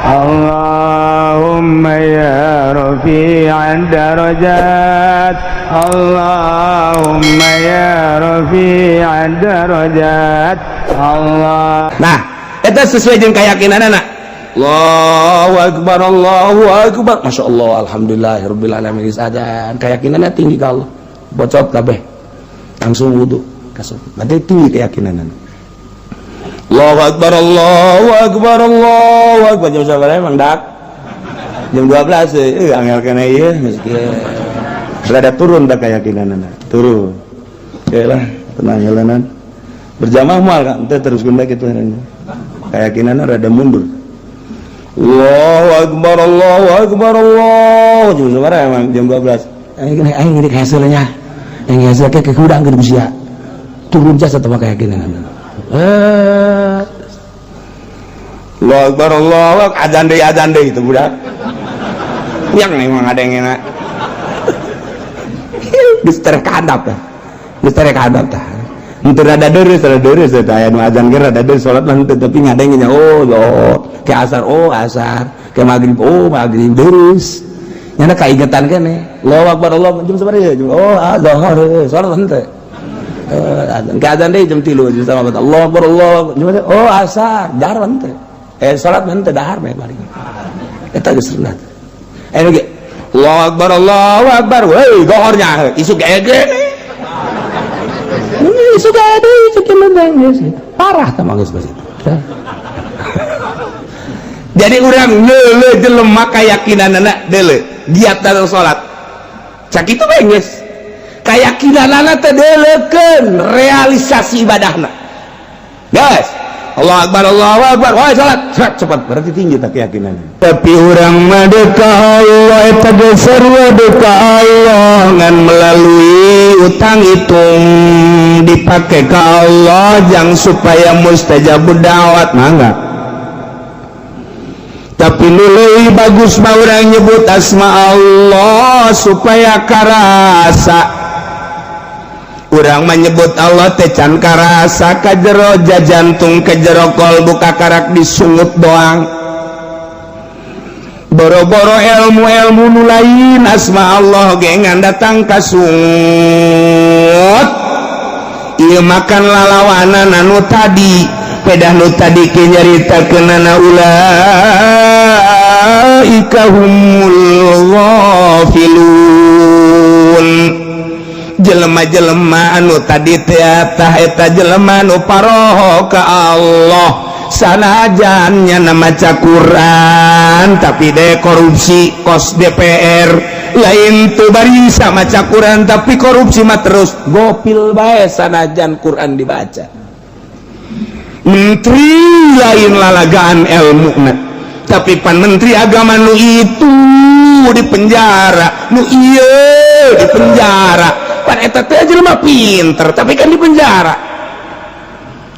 اللهم يا رفيع الدرجات، اللهم يا رفيع الدرجات، الله. Nah, itu sesuai dengan keyakinan anak. Allahu akbar, Allahu akbar, masya Allah, alhamdulillahirabbil alamin, adan. Keyakinannya tinggi ke Allah, bocot kabeh langsung wudhu kasut. Berarti tinggi keyakinan. Allahu akbar, Allahu akbar, Allahu akbar. Jam berapa emang dak? Jam 12 angel kena ieu geus. Rada turun dak keyakinan, turun. Oke lah, tenang jalanan berjamaah moal kan teh terus gunda gitu. Keyakinan rada mundur. Allahu akbar, Allahu akbar, Allah. Jam berapa emang? Jam 12. Aing aing ini hasilnya yang hasil ke kurang ke usia turun jasa sama keyakinan. Allah akbar, Allah akbar, adzan deui, adzan deui. Itu budak yang memang ada yang enak geus terkadap ya, geus terkadap tah. Henteu rada deureuh, rada deureuh teh aya nu adzan ge rada deureuh, salat mah henteu, tapi ngadengnya, oh oh ke asar, oh asar, ke maghrib, oh maghrib, deureuh nyana kaingetan kene. Allahu akbar, Allah, jam sabaraha ya? Oh, ah, zuhur, salat henteu. Adzan ke adzan deui jam 3, jam setengah empat. Allah akbar, Allah, jam, oh, asar, dahar henteu, salat henteu, dahar bae balik. Eta geus sunat ge. Allah akbar, Allahu akbar, woi, gohornya isuk ge, isuk ge, isuk ge, parah tah geus geus. Jadi urang leule jelema keyakinanana deuleu giat dalam salat cak itu bae geus keyakinanana teh deuleukeun realisasi ibadahna. Guys, Allah akbar, Allahu akbar, wah, salat cepat cepat, berarti tinggi tak keyakinan. Tapi urang mah ka Allah eta geus sarua ka Allah ngan melalui utang hitung dipakai ke Allah jang supaya mustajabud da'wat, mangga. Tapi nu bagus mah urang nyebut asma Allah supaya karasa. Urang menyebut Allah teh can karasa ka jero jantung, ke jero kolbu, kakarak disungut doang. Boro-boro ilmu-ilmu nu lain, asma Allah ge ngan datang ka sungut. Ieu makan lalawanan anu tadi pedah, nu tadi ke nyaritakeunana ulaika humul ghafilun, jelema-jelema anu tadi tah eta jelema anu paroho ka Allah, sanajan nyana maca Quran tapi deh korupsi kos DPR lain tuh barisa maca Quran tapi korupsi mah terus gopil bae sanajan Quran dibaca. Menteri lain lalagaan ilmu, tapi pan menteri agama nu itu di penjara, nu iya di penjara. Pan eta teh jelema pinter tapi kan di penjara.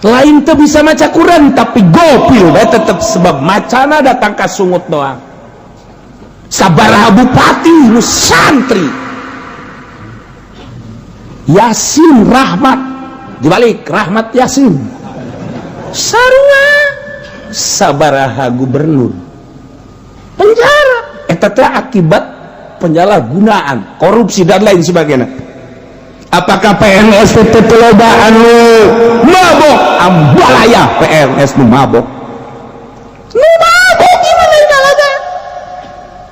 Lain tuh bisa maca Quran tapi gopil bae tetep, sebab macana datang ka sungut doang. Sabaraha bupati nu santri Yasin Rahmat, dibalik Rahmat Yasin, sarua sabaraha gubernur penjara. Eta teh akibat penyalahgunaan, korupsi, dan lain sebagainya. Apakah PNS teh loba anu mabok? Ambalaya PNS nu mabok, nu mabok gimana nyalana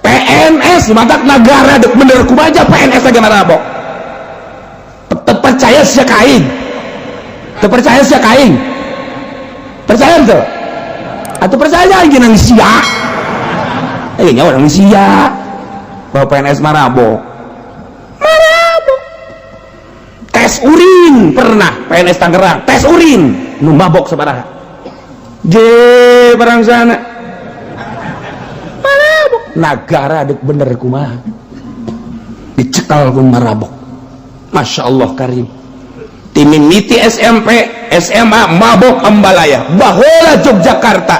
PNS matak negara dek bener kumaha PNS lagi mabok. Tetep percaya sia ka aing, teu percaya sia ka aing, percaya tuh atau percaya aing nang sia nyawa nang sia bahwa PNS marabok, marabok. Tes urin pernah PNS Tangerang, tes urin nu mabok sabaraha J barang sana marabok. Negara dek bener kumaha dicekal ku marabok. Masya Allah karim, timimiti SMP SMA mabok ambalaya. Baheula Yogyakarta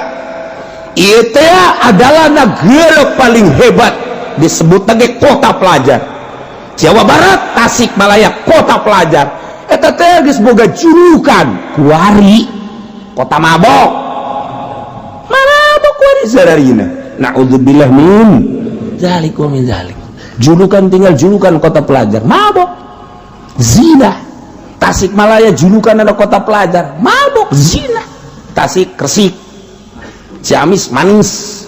ieu teh adalah negara paling hebat, disebut lagi kota pelajar Jawa Barat, Tasikmalaya kota pelajar. Eta teh geus boga julukan kuari kota mabok, mabok kuari sararina. Naudzubillah min zalik wa min zalik. Julukan tinggal julukan kota pelajar, mabok, zina. Tasikmalaya julukan ada kota pelajar, mabok, zina. Tasik Resik, Ciamis manis.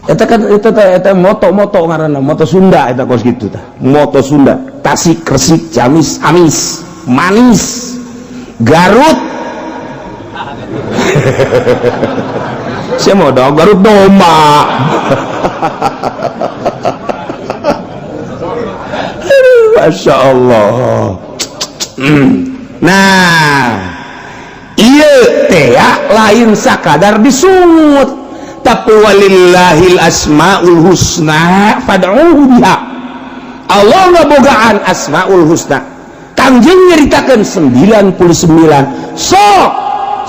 Eta kan eta eta moto-moto ngaranna, moto Sunda eta kos kitu tah. Moto Sunda, Tasik Resik, Ciamis amis, manis. Garut. Saya mau dong Garut domba. Masya Allah. Nah, iya teh lain sakadar disungut, tapi walillahil asmaul husna fad'uhu biha. Allah ngabogaan asmaul husna. Kangjeng nyeritakeun 99. Sok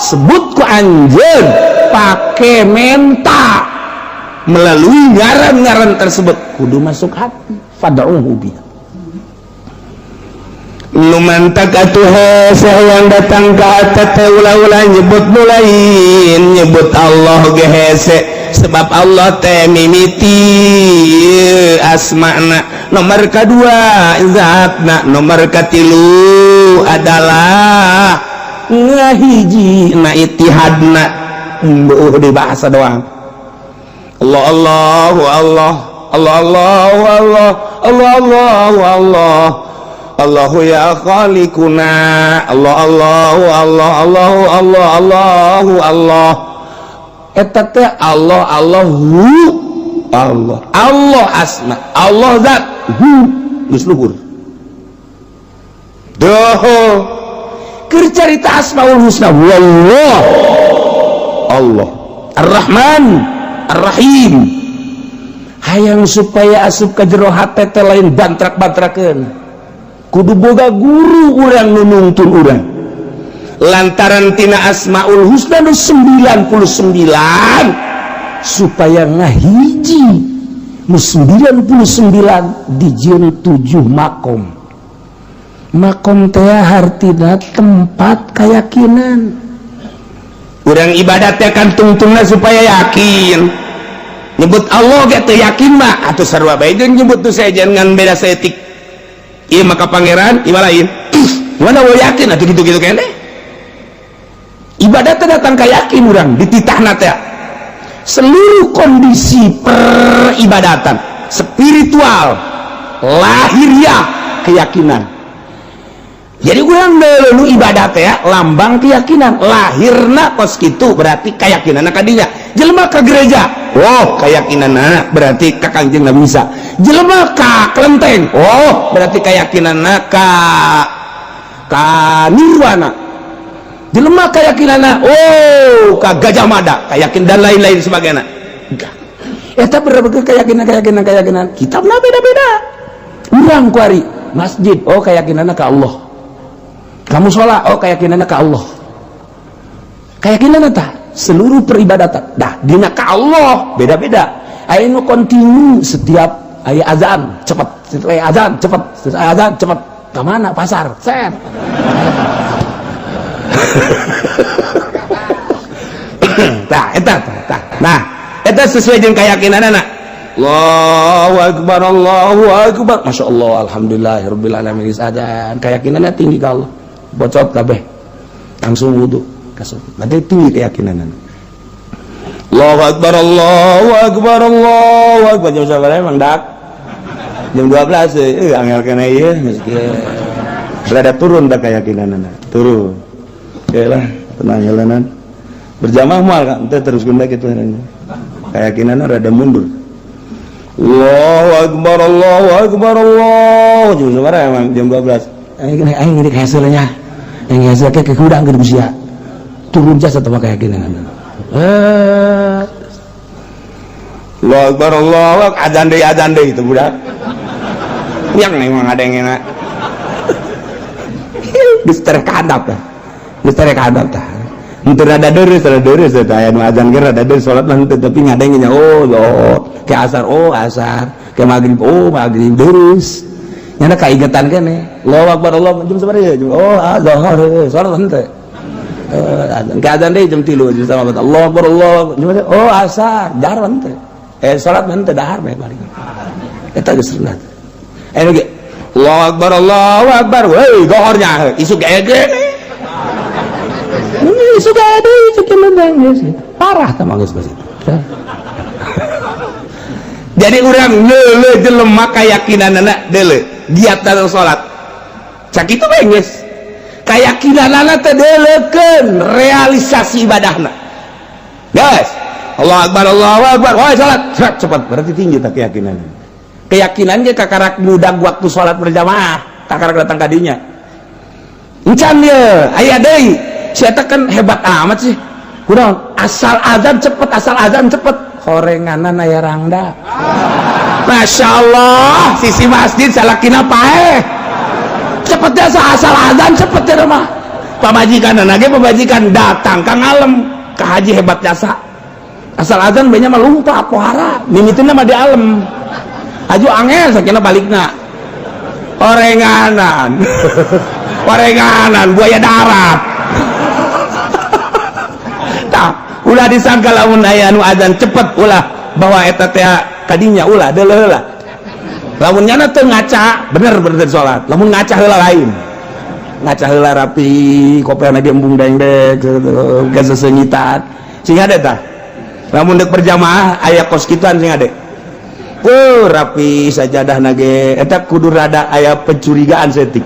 sebut ku anjeun pake menta melalui ngaran-ngaran tersebut kudu masuk hati, fad'uhu biha. Lumantak atuh hese yang datang ka hate ulah-ulah nyebut nu lain, nyebut Allah ge hese, sebab Allah teh mimiti asma'na, nomor kedua zatna, nomor katilu adalah ngahiji na itihadna. Beuh di bahasa doang. Allah Allah Allah Allah Allah Allah Allah Allah Allah Allahu ya khaliquna, Allah Allah Allah Allah Allah Allahu Allah. Eta teh Allah Allahu Allah Allah asma Allah zat hu geus luhur. Doho keur carita asmaul husna wallah Allah Ar-Rahman Ar-Rahim. Hayang supaya asup ka jero hate teh lain bantrak-bantrakeun, kudu boga guru urang nu nungtun urang. Lantaran tina asmaul husna nu 99 supaya ngahiji nu 99 dijieun 7 makom. Makom teh hartina tempat keyakinan. Urang ibadat teh kan tungtungna supaya yakin. Nyebut Allah ge teu yakin mah atuh sarua bae jeung nyebut tu sejen ngan beda saeutik. Ieu maka pangeran, ieu lain. Mana mau yakin atuh gitu-gitu kene? Ibadat teh datang ka yakin urang dititahna teh. Seluruh kondisi peribadatan spiritual lahiriah keyakinan. Jadi urang dulu ibadat ya lambang keyakinan, lahirna kos kitu berarti keyakinan kadinya. Jelema ka gereja, oh keyakinanna berarti ka Kangjeng Nabi Isa. Jelema ka kelenteng, oh berarti keyakinanna ka nirwana. Jelema keyakinanna oh ka Gajah Mada, keyakinan dan lain-lain sebagainya. Eta berbagai keyakinan keyakinan keyakinan. Kitabna beda-beda. Urang kuari masjid, oh keyakinanna ka Allah. Kamu sholat, oh keyakinannya ke Allah. Keyakinan tah seluruh peribadatan. Dah dina ka Allah beda-beda. Aya nu kontinu setiap aya azan cepat, setiap aya azan cepat, setiap aya azan cepat. Ka mana pasar? Set. Tah eta tah. Nah, eta sesuai jeung keyakinanna. Allahu akbar Allahu akbar. Masya Allah alhamdulillahirabbil alamin. Azan keyakinannya tinggi ka Allah. Bocot kabeh langsung wudu kasut. Berarti tinggi keyakinan. Allahu akbar Allahu akbar Allahu akbar. Jam sabaraha emang dak? Jam 12 angel kana ieu geus kieu. Rada turun dak keyakinanna. Turun. Oke lah, tenang jalanan. Berjamaah moal kan teh terus guna kitu keyakinanna rada mundur. Allahu akbar Allahu akbar Allah. Jam sabaraha emang jam 12. Aing aing ini hasilnya. Yang hasil ke kudang ke usia turun jasa sama keyakinan. Allahu akbar Allah azan deui itu budak. Yang memang ada yang enak. Geus terkadap lah. Geus terkadap tah. Henteu rada deureuh, rada deureuh teh aya nu azan ge rada deureuh salat mah henteu tapi ngadengnya oh loh, ke asar oh asar, ke magrib oh magrib deureuh. Nyana kaingetan kene. Allahu akbar Allah jam sabaraha ya? Oh azhar salat henteu. Azan ke azan deui jam 3 jam 4. Allahu akbar Allah jam oh asar jarang teh. Salat mah teu dahar bae balik. Eta geus sunat. Ge Allahu akbar Allahu akbar. Heuy gohornya isuk ge. Isuk aya deui isuk geus. Parah tah mah geus geus. Jadi urang leuleuh jelema kayakinanana deuleu giat dalam salat. Sakitu bae geus. Kayakinanana teh deuleukeun realisasi ibadahna. Guys, Allah akbar Allahu akbar. Wah salat, cepat berarti tinggi tak keyakinan. Keyakinan ge kakarak budak waktu salat berjamaah, kakarak datang kadinya. Encan ye, aya deui. Si eta kan hebat amat sih. Kunaon? Asal azan cepet, asal azan cepet. Horenganan aya rangda. Masya Allah, sisi masjid salakina paeh. Cepet ya asal azan cepet ya mah. Pamajikan lagi pamajikan datang ka ngalem ka haji hebat jasa. Asal azan banyak mah lumpa pohara, mimitina mah di alem. Aju angel sakina balikna. Horenganan. Horenganan buaya darat. Tah, ulah disangka lamun aya anu azan cepet ulah bahwa eta teh kadinya ulah deuleuh heula. Lamun nyana teu ngaca, bener bener salat. Lamun ngaca heula lain. Ngaca heula rapi, kopeana ge embung dengdek geus sesengitan. Sing hade tah. Lamun deuk berjamaah aya kos kituan sing hade. Rapi sajadah nage eta kudu rada aya pencurigaan setik.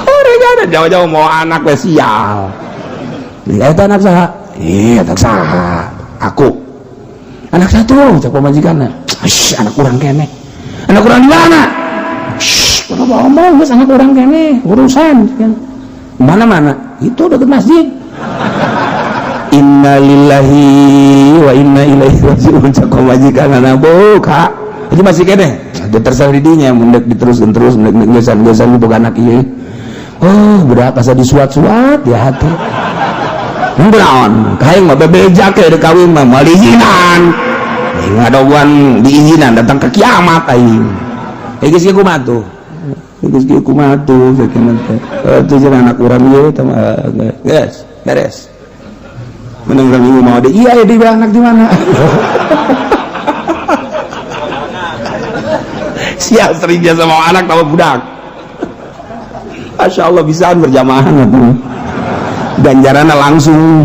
Horenganan jauh-jauh mau anak we sial. Eta anak saha? Ih, anak saha? Aku. Anak satu, cak pamajikanna. Shh, anak urang keneh. Anak urang di mana? Shh, kenapa ngomong geus anak urang keneh, urusan. Mana-mana? Itu deket masjid. Innalillahi wa inna ilaihi raji'un cak pamajikanna buka. Itu masih keneh. Terserah di dinya mun deuk diteruskeun terus mun deuk geusan-geusan boga anak ieu. Oh, budak asa disuat-suat di hati. Naon? Kaing mah bebeja ke deuk kawin mah moal diizinan. Aing ngadoguan diizinan datang ke kiamat aing. Geus kieu kumaha tuh? Geus kieu kumaha tuh sakieu teh. Atuh jeung anak urang ieu teh mah geus beres. Menang urang ieu mau deui, iya di anak di mana? Siap sering biasa mau anak sama budak. Masya Allah bisaan berjamaah tuh. Ganjarannya langsung.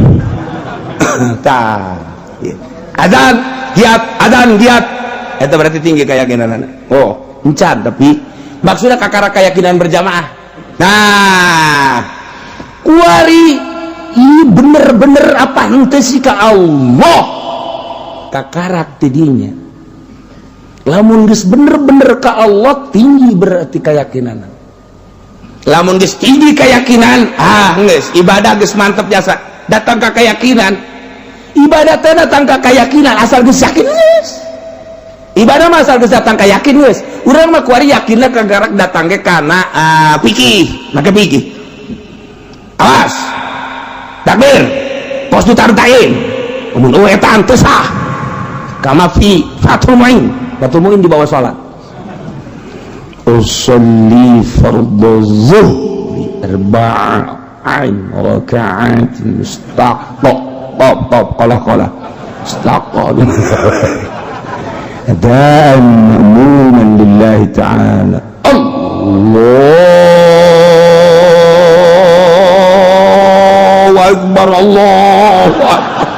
Tah. Azan giat, azan giat. Itu berarti tinggi keyakinan. Oh, encan tapi maksudnya kakara keyakinan berjamaah. Nah, kuari ini bener-bener apa henteu sih ka Allah. Kakarak tidinya. Lamun geus bener-bener ka Allah tinggi berarti keyakinan. Lamun geus tinggi keyakinan, ah geus ibadah geus mantep jasa. Datang ka keyakinan. Ibadah teh datang ka keyakinan asal geus yakin geus. Ibadah mah asal geus datang ka yakin geus. Urang mah kuari yakinna kagarak datang ge kana fikih, make fikih. Awas. Takbir. Pos ditartain. Mun eueuh eta teu sah. Kama fi Fathul Muin. Fathul Muin di bawah salat. Usolli fardhu zuhri arba'in raka'atin mustaqqa qaf qaf qala qala mustaqqa adaan ma'muman lillahi ta'ala. Allahu akbar Allahu akbar.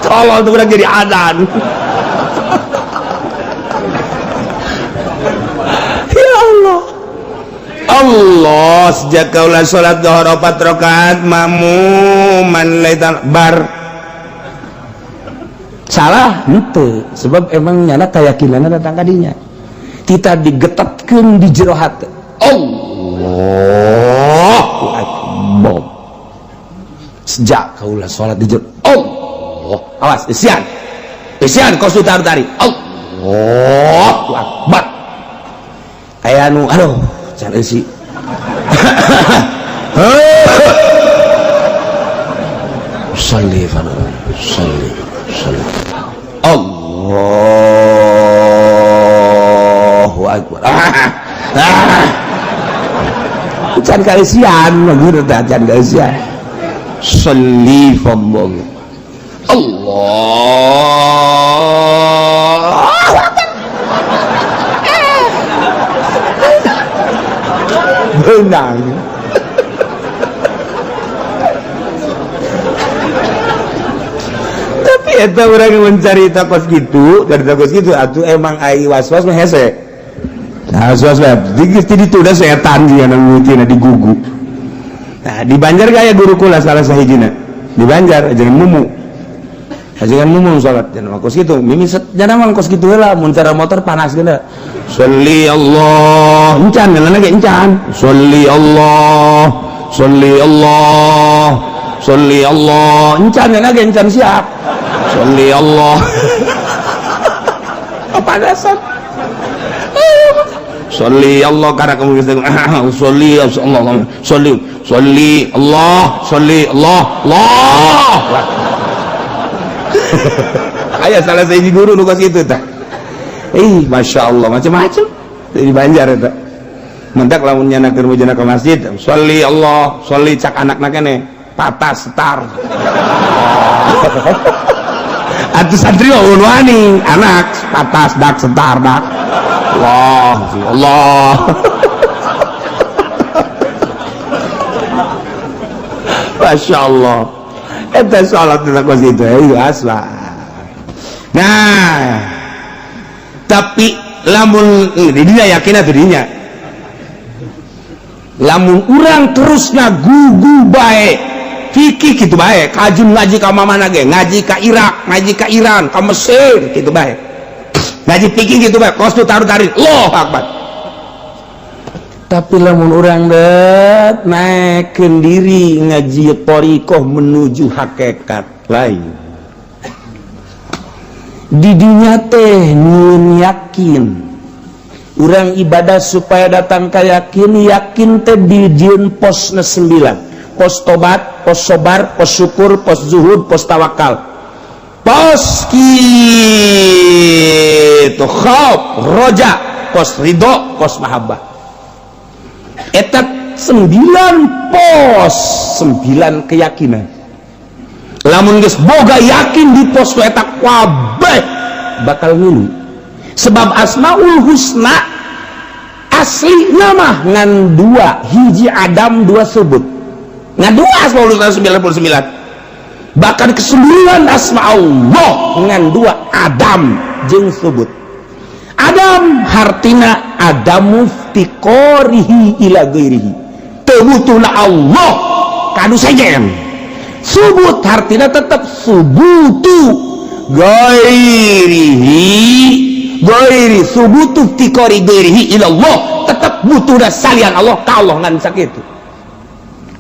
Tolong tuh udah jadi adzan. Ya Allah. Allah sejak kaulah salat zuhur 4 rakaat makmuman laitan bar. Salah henteu sebab emang nyana keyakinanna datang kadinya. Kita digetetkeun di jero hate. Allahu akbar. Sejak kaulah salat di jero Allah. Awas isian. Isian kos tarik. Allahu akbar. Aya nu aduh can eusi. Shalli fardhu shalli shalli. Allahu akbar. Can kaeusian mah guru teh can kaeusian. Shalli fardhu. Allah Akbar. Benang. Tapi eta urang mencari kos gitu, dari kos gitu atuh emang ai was-was mah hese. Nah, was-was mah di ditu da setan dia nang di gugu. Nah, di Banjar gaya guru kula salah sahijina. Di Banjar ajaran mumu. Ajaran mumu salat jangan kos gitu. Mimi jangan mah kos kitu heula mun cara motor panas geuna. Sholli Allah. Encan geuna ge encan. Sholli Allah. Sholli Allah. Sholli Allah. Encan geuna ge encan siap. Sholli Allah. Kepanasan. Sholli Allah karena kamu bisa sholli Allah, sholli, sholli Allah, sholli Allah, Allah. Aya salah sahiji guru nu kos kitu tah. Ih, masya Allah macam-macam di Banjar eta. Mentak lamun nyana keur mujana ke masjid, sholli Allah, sholli cak anakna kene, patas setar. Atuh santri mah wani, anak patas dak setar dak. Allah, Allah. Masya Allah. Eta salat teh kos kitu euy asla. Nah, tapi lamun di dinya yakin atuh dinya. Lamun urang terus ngagugu bae, fikih kitu bae, kajun ngaji ka mamana ge, ngaji ka Irak, ngaji ka Iran, ka Mesir kitu bae. Ngaji fikih kitu bae, kos tu taruh-tarik, Allahu Akbar. Tapi lamun urang det naikkeun diri ngaji thariqah menuju hakikat lain. Di dinya teh nyieun yakin. Urang ibadah supaya datang ka yakin, yakin teh dijieun posna 9. Pos tobat, pos sobar, pos syukur, pos zuhud, pos tawakal. Pos kitu khauf, roja, pos ridho, pos mahabbah. Eta 9 pos, 9 keyakinan. Lamun geus boga yakin di pos tu eta kabeh bakal ngilu. Sebab Asmaul Husna asli nama ngan 2, hiji adam 2 sebut. Ngan 2 Asmaul Husna 99. Bahkan keseluruhan asma Allah ngan 2 adam jeung sebut. Adam hartina adamu iftiqarihi ila ghairihi. Teu butuhna Allah kanu sejen. Subut hartina tetep subutu ghairihi, ghairi subutu iftiqari ghairihi ila Allah, tetep butuhna salian Allah ka Allah ngan sakitu.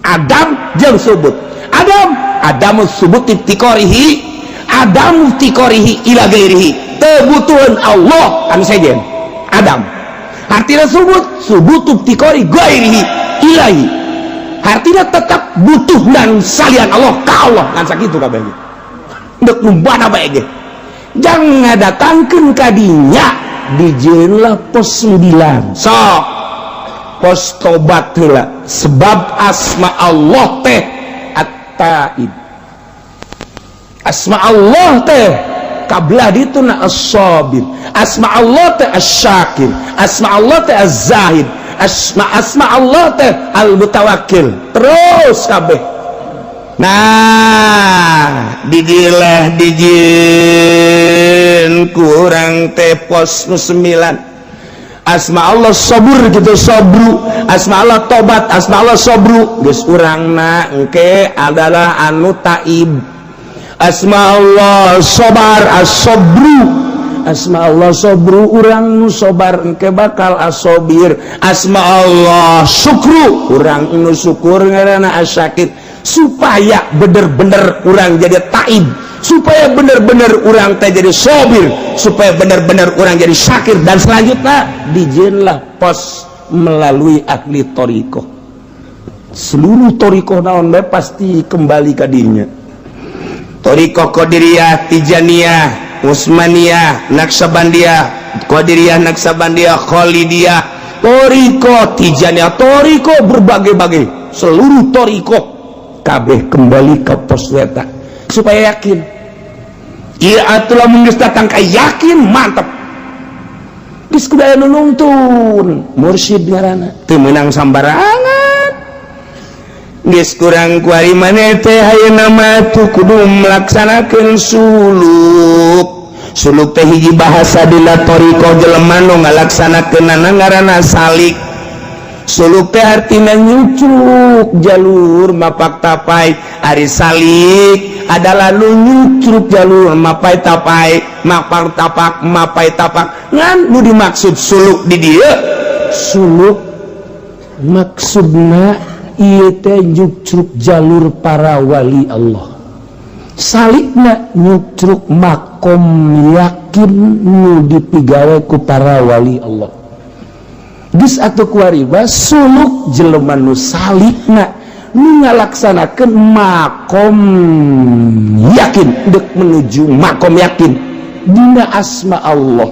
Adam jeung subut. Adam adamu subut iftiqarihi, adamu iftiqarihi ila ghairihi. Teu butuheun Allah kanu sejen. Adam hartina subut subutu iftiqari ghairihi ilahi. Hartina tetap butuh dan salian Allah ka Allah ngan sakitu kabeh. Deuk numbana bae ge. Jangan ngadatangkeun ka dinya dijieunlah pos 9. Sok pos tobat heula sebab asma Allah teh at-taib. Asma Allah teh kablah dituna as-sabir. Asma Allah teh as-syakir. Asma Allah teh az-zahid. Asma Allah teh al-mutawakkil. Terus kabeh. Nah, didilah dijieun kurang teh pos nu 9. Asma Allah sabur gitu sabru, asma Allah tobat, asma Allah sabru. Geus urangna engke adalah anu taib. Asma Allah sobar as-sabru. Asma Allah sobru urang nu sobar engke bakal asobir. Asma Allah syukru urang nu syukur ngaranna asyakir. Supaya bener-bener urang jadi taib, supaya bener-bener urang teh jadi sobir, supaya bener-bener urang jadi syakir, dan selanjutnya dijieunlah pos melalui ahli thariqah. Seluruh thariqah naon bae pasti kembali ka dinya. Thariqah Qadiriyah, Tijaniyah, Utsmaniyah, Naqsyabandiyah, Qadiriyah, Naqsyabandiyah, Khalidiyah, thariqah Tijaniyah, thariqah berbagai-bagai, seluruh thariqah kabeh kembali ke pos eta supaya yakin. Ieu atuh lamun geus datang ka yakin, mantep. Geus kudu aya nu nungtun, mursyid ngaranna, teu meunang sambarangan. Geus kurang kuari maneh teh ayeuna mah tuh kudu melaksanakeun suluk. Suluk teh hiji bahasa dina thoriqoh, jelema nu ngalaksanakeunana ngaranna salik. Suluk teh artina nyucruk jalur mapak tapai. Ari salik adalah nu nyucruk jalur mapai tapai, mapak tapak, mapai tapak. Ngan nu dimaksud suluk di dieu, Suluk maksudna ieu teh nyucruk jalur para wali Allah. Salikna nyucruk makom yakin nu dipigawe ku para wali Allah. Geus atuh kuari mah, suluk jelema nu salikna nu ngalaksanakeun makom yakin, dek menuju makom yakin dina asma Allah.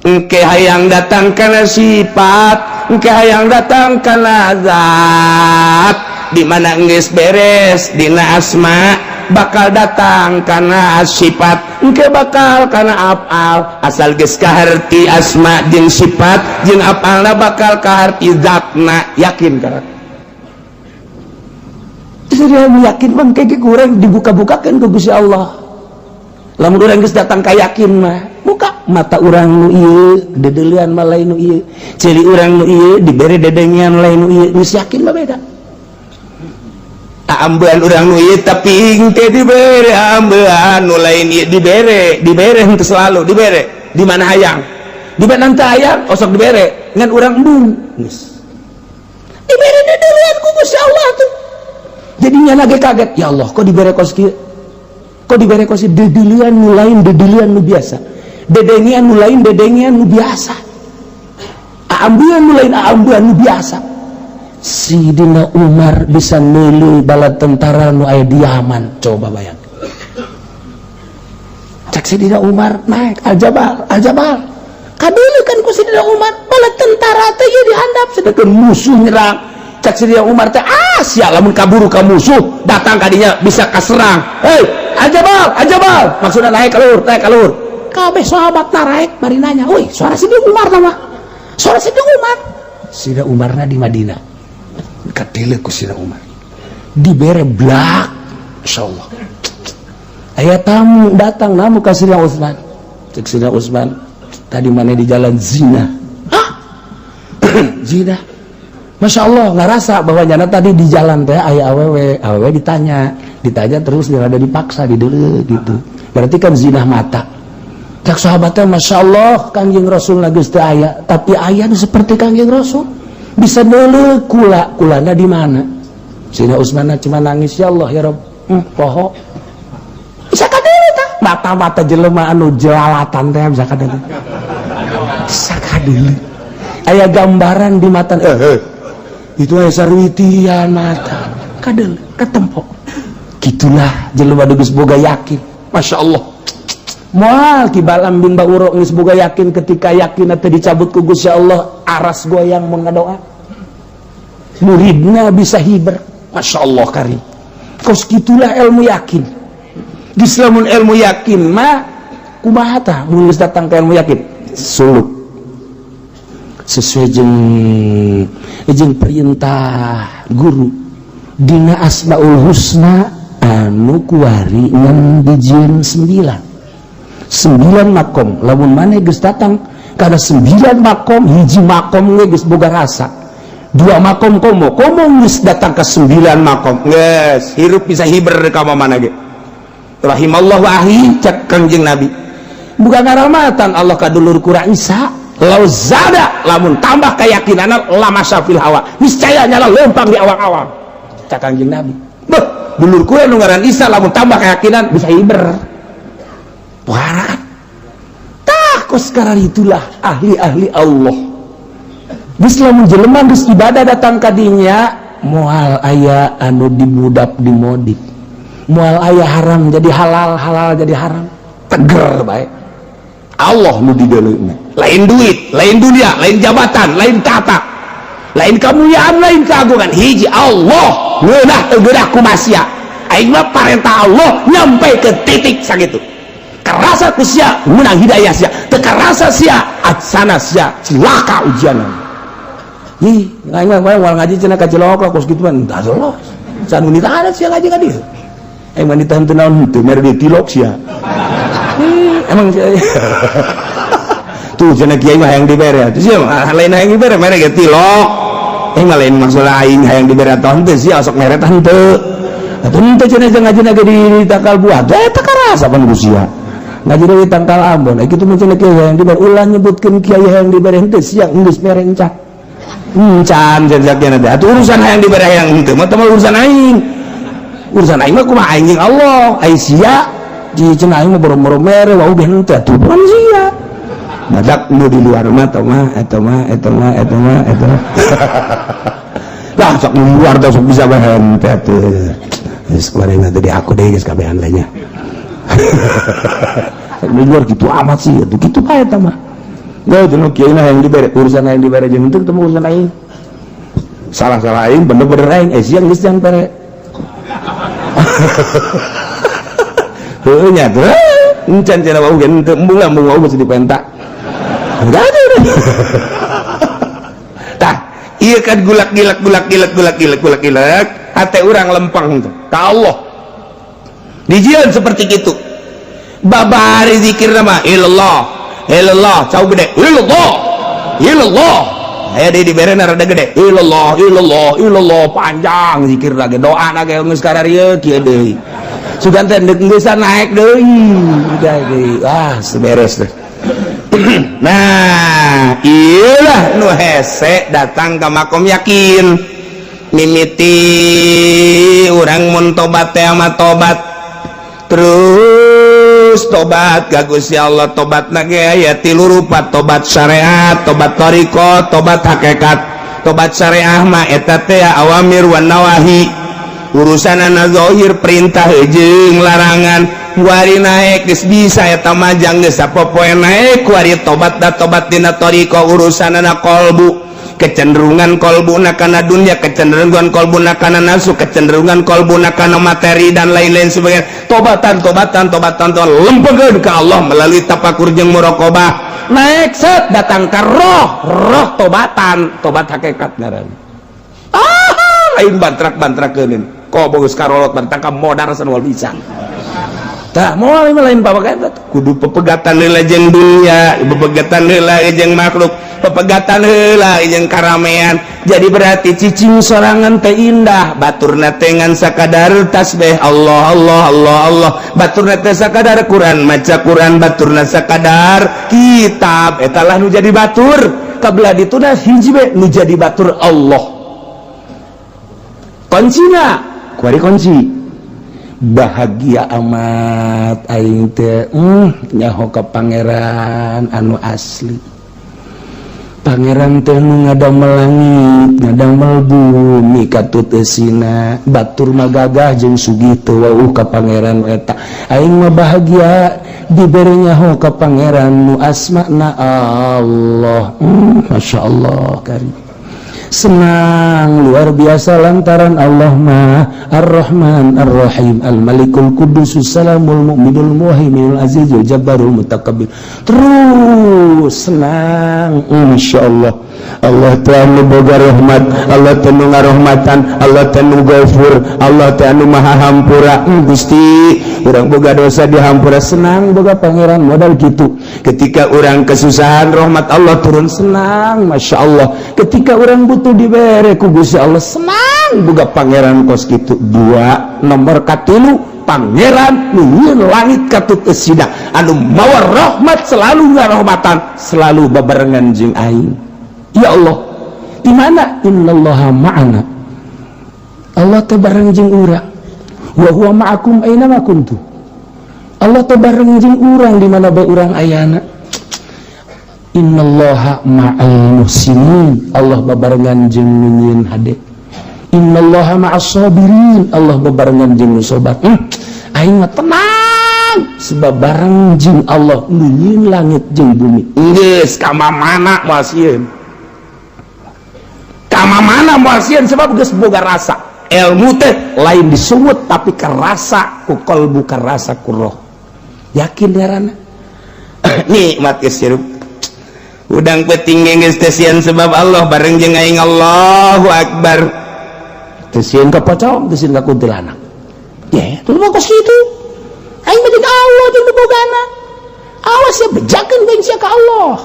Engke hayang datang kana sifat, engke hayang datang kana zat. Di mana geus beres dina asma, bakal datang kana sifat, engke bakal kana afal. Asal geus kaharti asma jeung sifat jeung afalna, bakal kaharti zatna, yakin kana. Jadi yakin bang kayak kurang dibuka-bukakan ke Gusti Allah. Lamun urang geus datang ka yakin mah, buka mata urang nu ieu dedelian mah lain nu ieu, ceuli urang nu ieu dibere dedengian lain nu ieu. Geus yakin mah beda. Ambean urang nu ieu, tapi engke dibere ambean nu lain ieu. Dibere, dibere henteu selalu dibere. Di mana hayang, di mana teu hayang osok dibere, ngan urang embung geus dibere dedelian ku Gusti Allah tuh. Jadinya lagi kaget, ya Allah, kok dibere kos kieu, kok dibere kos ieu? Dedelian nu lain, dedelian nu biasa, dedengian nu lain, dedengian nu biasa, aambean nu lain, aambean nu biasa. Sidina Umar bisa meuli bala tentara nu aya di Yaman. Coba bayang, cek Sidina Umar naik al-jabal, al-jabal kadeuleu kan ku Sidina Umar bala tentara teh ieu dihandap, sedangkan musuh nyerang. Cek Sidina Umar teh, ah sia, lamun kaburu ka musuh datang kadinya bisa kaserang. Hei, al-jabal, al-jabal, maksudnya naik ka luhur, naik ka luhur. Kabeh sahabat naik bari nanya, "Woi, suara Sidina Umar mah, suara Sidina Umar." Sidina Umarna di Madinah. Kadeuleu ku Sidina Umar dibere blak. Insyaallah aya tamu datang, namu ka Sidina Utsman. Cek Sidina Utsman, "Tadi mana di jalan zina?" "Hah, zina?" Masya Allah, ngerasa bahwa nyana tadi di jalan teh aya awewe, awewe ditanya, ditanya terus dia ada dipaksa di dulu gitu. Berarti kan zina mata. Cek sahabatnya, "Masya Allah, Kangjeng Rasul geus teu aya, tapi aya nu seperti Kangjeng Rasul. Bisa dulu kula, kulana di mana?" Sina Utsman cuma nangis, "Ya Allah, ya Rob, poho." Bisa kadeuleu tah. Mata-mata jelema anu jelalatan teh bisa kadeuleu. Bisa kadeuleu. Aya gambaran di mata, eh, eh itu aya sarwitian mata kadel ketempok. Gitulah jelema geus boga yakin. Masya Allah, moal Ki Balam bin Bauro geus boga yakin. Ketika yakin teh dicabut ku Gusti Allah, aras goyang mun ngadoa, muridna bisa hiber. Masya Allah karim. Kos gitulah ilmu yakin. Geus lamun ilmu yakin mah kumaha tah? Mun geus datang ke ilmu yakin, suluk sesuai jeung jeung perintah guru dina asmaul husna anu kuari ngan dijieun sembilan, sembilan makom. Lamun maneh geus datang kana sembilan makom, hiji makom ge geus boga rasa, dua makom komo komo geus datang ke sembilan makom, geus hirup bisa hiber ka mana ge. Rahimallahu ahi, cek Kangjeng Nabi, bukan ngaramatan Allah ka dulur kurang Isa, lau zada, lamun tambah keyakinan, lamasya fil hawa, niscaya nyala lempang di awang-awang. Cek Kangjeng Nabi. Beuh, dulur kue nu ngaran Isa lamun tambah keyakinan bisa hiber. Wah, tah kos sekarang itulah ahli-ahli Allah. Geus lamun jelema geus ibadah datang ka dinya, moal aya anu dimudap dimodif, moal aya haram jadi halal, halal jadi haram, teger bae. Allah nu dideuleuna, lain duit, lain dunia, lain jabatan, lain tata, lain kemuliaan, lain keagungan. Hiji Allah ngeunah teu geunah ku masia, aing mah parentah Allah nyampe ke titik sakitu. Karasa ku sia, menang hidayah sia. Teu karasa sia, aksana sia cilaka ujian. Ih, aing mah moal ngaji cenah ka Cilok kos kitu mah entah lolos. Can nu sia ngaji ka dieu. Aing mah ditahan teu naon henteu mere ditilok sia. Ih, emang sia. Tuh cenah kiai mah hayang dibere. Tuh sia mah lain hayang dibere, mere ge tilok. Aing mah lain masalah aing hayang dibere atau henteu, sia sok mere tah henteu. Atuh henteu cenah ngaji ge di tangkal buah. Eta karasa pan ku sia. Ngaji di tangkal ambon. Kitu mah cenah kiai hayang dibere, ulah nyebutkeun kiai hayang dibere henteu, sia geus mere encan. Encan cenah teh. Atuh urusan hayang dibere hayang henteu mah teh urusan aing. Urusan aing mah kumaha aing jeung Allah. Ai sia di cenah aing mah boro-boro mere wau ge henteu atuh bukan sia. Badak nu di luar mah eta mah eta mah eta mah eta mah eta mah. Lah sok nu luar teh sok bisa bae henteu atuh. Geus kemarin teh di aku deui geus kabehan lainnya. Di luar gitu amat sih, atuh kitu bae eta mah. Gak itu nu kiai yang dibere, urusan yang dibere jeung henteu teu urusan aing. Salah-salah aing, bener-bener aing, eh siang geus jangan pere. Heueuh nya teh, encan cenah wau ge henteu, embung lah embung wau geus dipenta. Enggak ada. Tah, ieu kan gulak gilak gulak gilak gulak gilak gulak gilak, hate urang lempeng tuh ka Allah. Dijieun seperti gitu. Babari zikir nama ilallah, ilallah, cau gede, ilallah, ilallah. Aya di dibere rada gede, ilallah, ilallah, ilallah, panjang zikir lagi, doa lagi geus kararieu kieu deui. Sugan teh deuk geusan naik deui, udah deui. Ah, seberes deh. Nah, iyalah nu hese datang ke makom yakin. Mimiti urang mun tobat teh ama tobat. Terus tobat ka Gusti Allah, tobat na ge aya tilu rupa, tobat syariat, tobat thariqah, tobat hakikat. Tobat syariah mah eta teh awamir wan nawahi, urusanana zahir, perintah jeung larangan. Kuari naek geus bisa eta mah jang geus sapopoe naek kuari tobat da tobat dina thariqah, urusanana kolbu, kecenderungan kolbuna kana dunia, kecenderungan kolbuna kana nafsu, kecenderungan kolbuna kana materi dan lain-lain sebagainya. Tobatan, tobatan, tobatan, tobatan, lempengkeun ka Allah melalui tapakur jeung muraqabah. Naik set datang ke roh, roh tobatan, tobat hakikat ngaran. Ah, lain bantrak-bantrakeun kok geus karolot bantang ka modar sanwal bisa. Tah moal lain bapak kudu pepegatan heula jeung dunia, pepegatan heula jeung makhluk, pepegatan heula jeung karamean. Jadi berarti cicing sorangan teh indah, baturna teh ngan sakadar tasbih Allah Allah Allah Allah, baturna teh sakadar Quran, maca Quran, baturna sakadar kitab, eta lah nu jadi batur. Kabelah dituna hiji be nu jadi batur Allah. Kuncina kuari kunci bahagia amat aing teh nyaho ka pangeran anu asli. Pangeran teh nu ngadamel langit, ngadamel bumi katut eusina, batur mah gagah jeung sugih teu wauh ka pangeran eta. Aing mah bahagia dibere nyaho ka pangeran nu asmana Allah. Masya Allah karim. Senang luar biasa lantaran Allah mah Ar-Rahman Ar-Rahim Al-Malikul Qudus Salamul Mu'minul Muhaiminul Azizul Jabbarul Mutakabbir. Terus senang, Masya Allah. Allah teh anu boga rahmat, Allah teh nu ngarahmatan, Allah teh nu gafur, Allah teh anu maha hampura. Gusti, urang boga dosa dihampura, senang boga pangeran modal gitu. Ketika urang kesusahan rahmat Allah turun, senang, Masya Allah. Ketika urang butuh dibere ku Gusti Allah, senang boga pangeran kos kitu. Dua nomor katilu, pangeran nu langit katut eusina anu mawa rahmat, selalu ngarahmatan, selalu babarengan jeung aing. Ya Allah, di mana innallaha ma'ana? Allah teh bareng jeung urang. Wa huwa ma'akum aina ma kuntum. Allah teh bareng jeung urang di mana bae urang ayana. Innallaha ma'al muhsinin. Allah babarengan jeung nu nyieun hade. Innallaha ma'as sabirin. Allah babarengan jeung nu sabar. Aing mah tenang sebab bareng jeung Allah nu nyieun langit jeung bumi. Geus ka mana moal sieun. Ka mana moal sieun sebab geus boga rasa. Ilmu teh lain disungut tapi kerasa ku kalbu, kerasa ku roh. Yakin ngaranna. Nikmat geus hirup. Udang peuting geus teu sieun sebab Allah bareng jeung aing Allahu Akbar. Teu sieun ka pocong, teu sieun ka kuntilanak. Ya, tuh mah kos kitu. Aing mah jeung Allah jeung bobogana. Awas ya bejakeun bae sia ka Allah.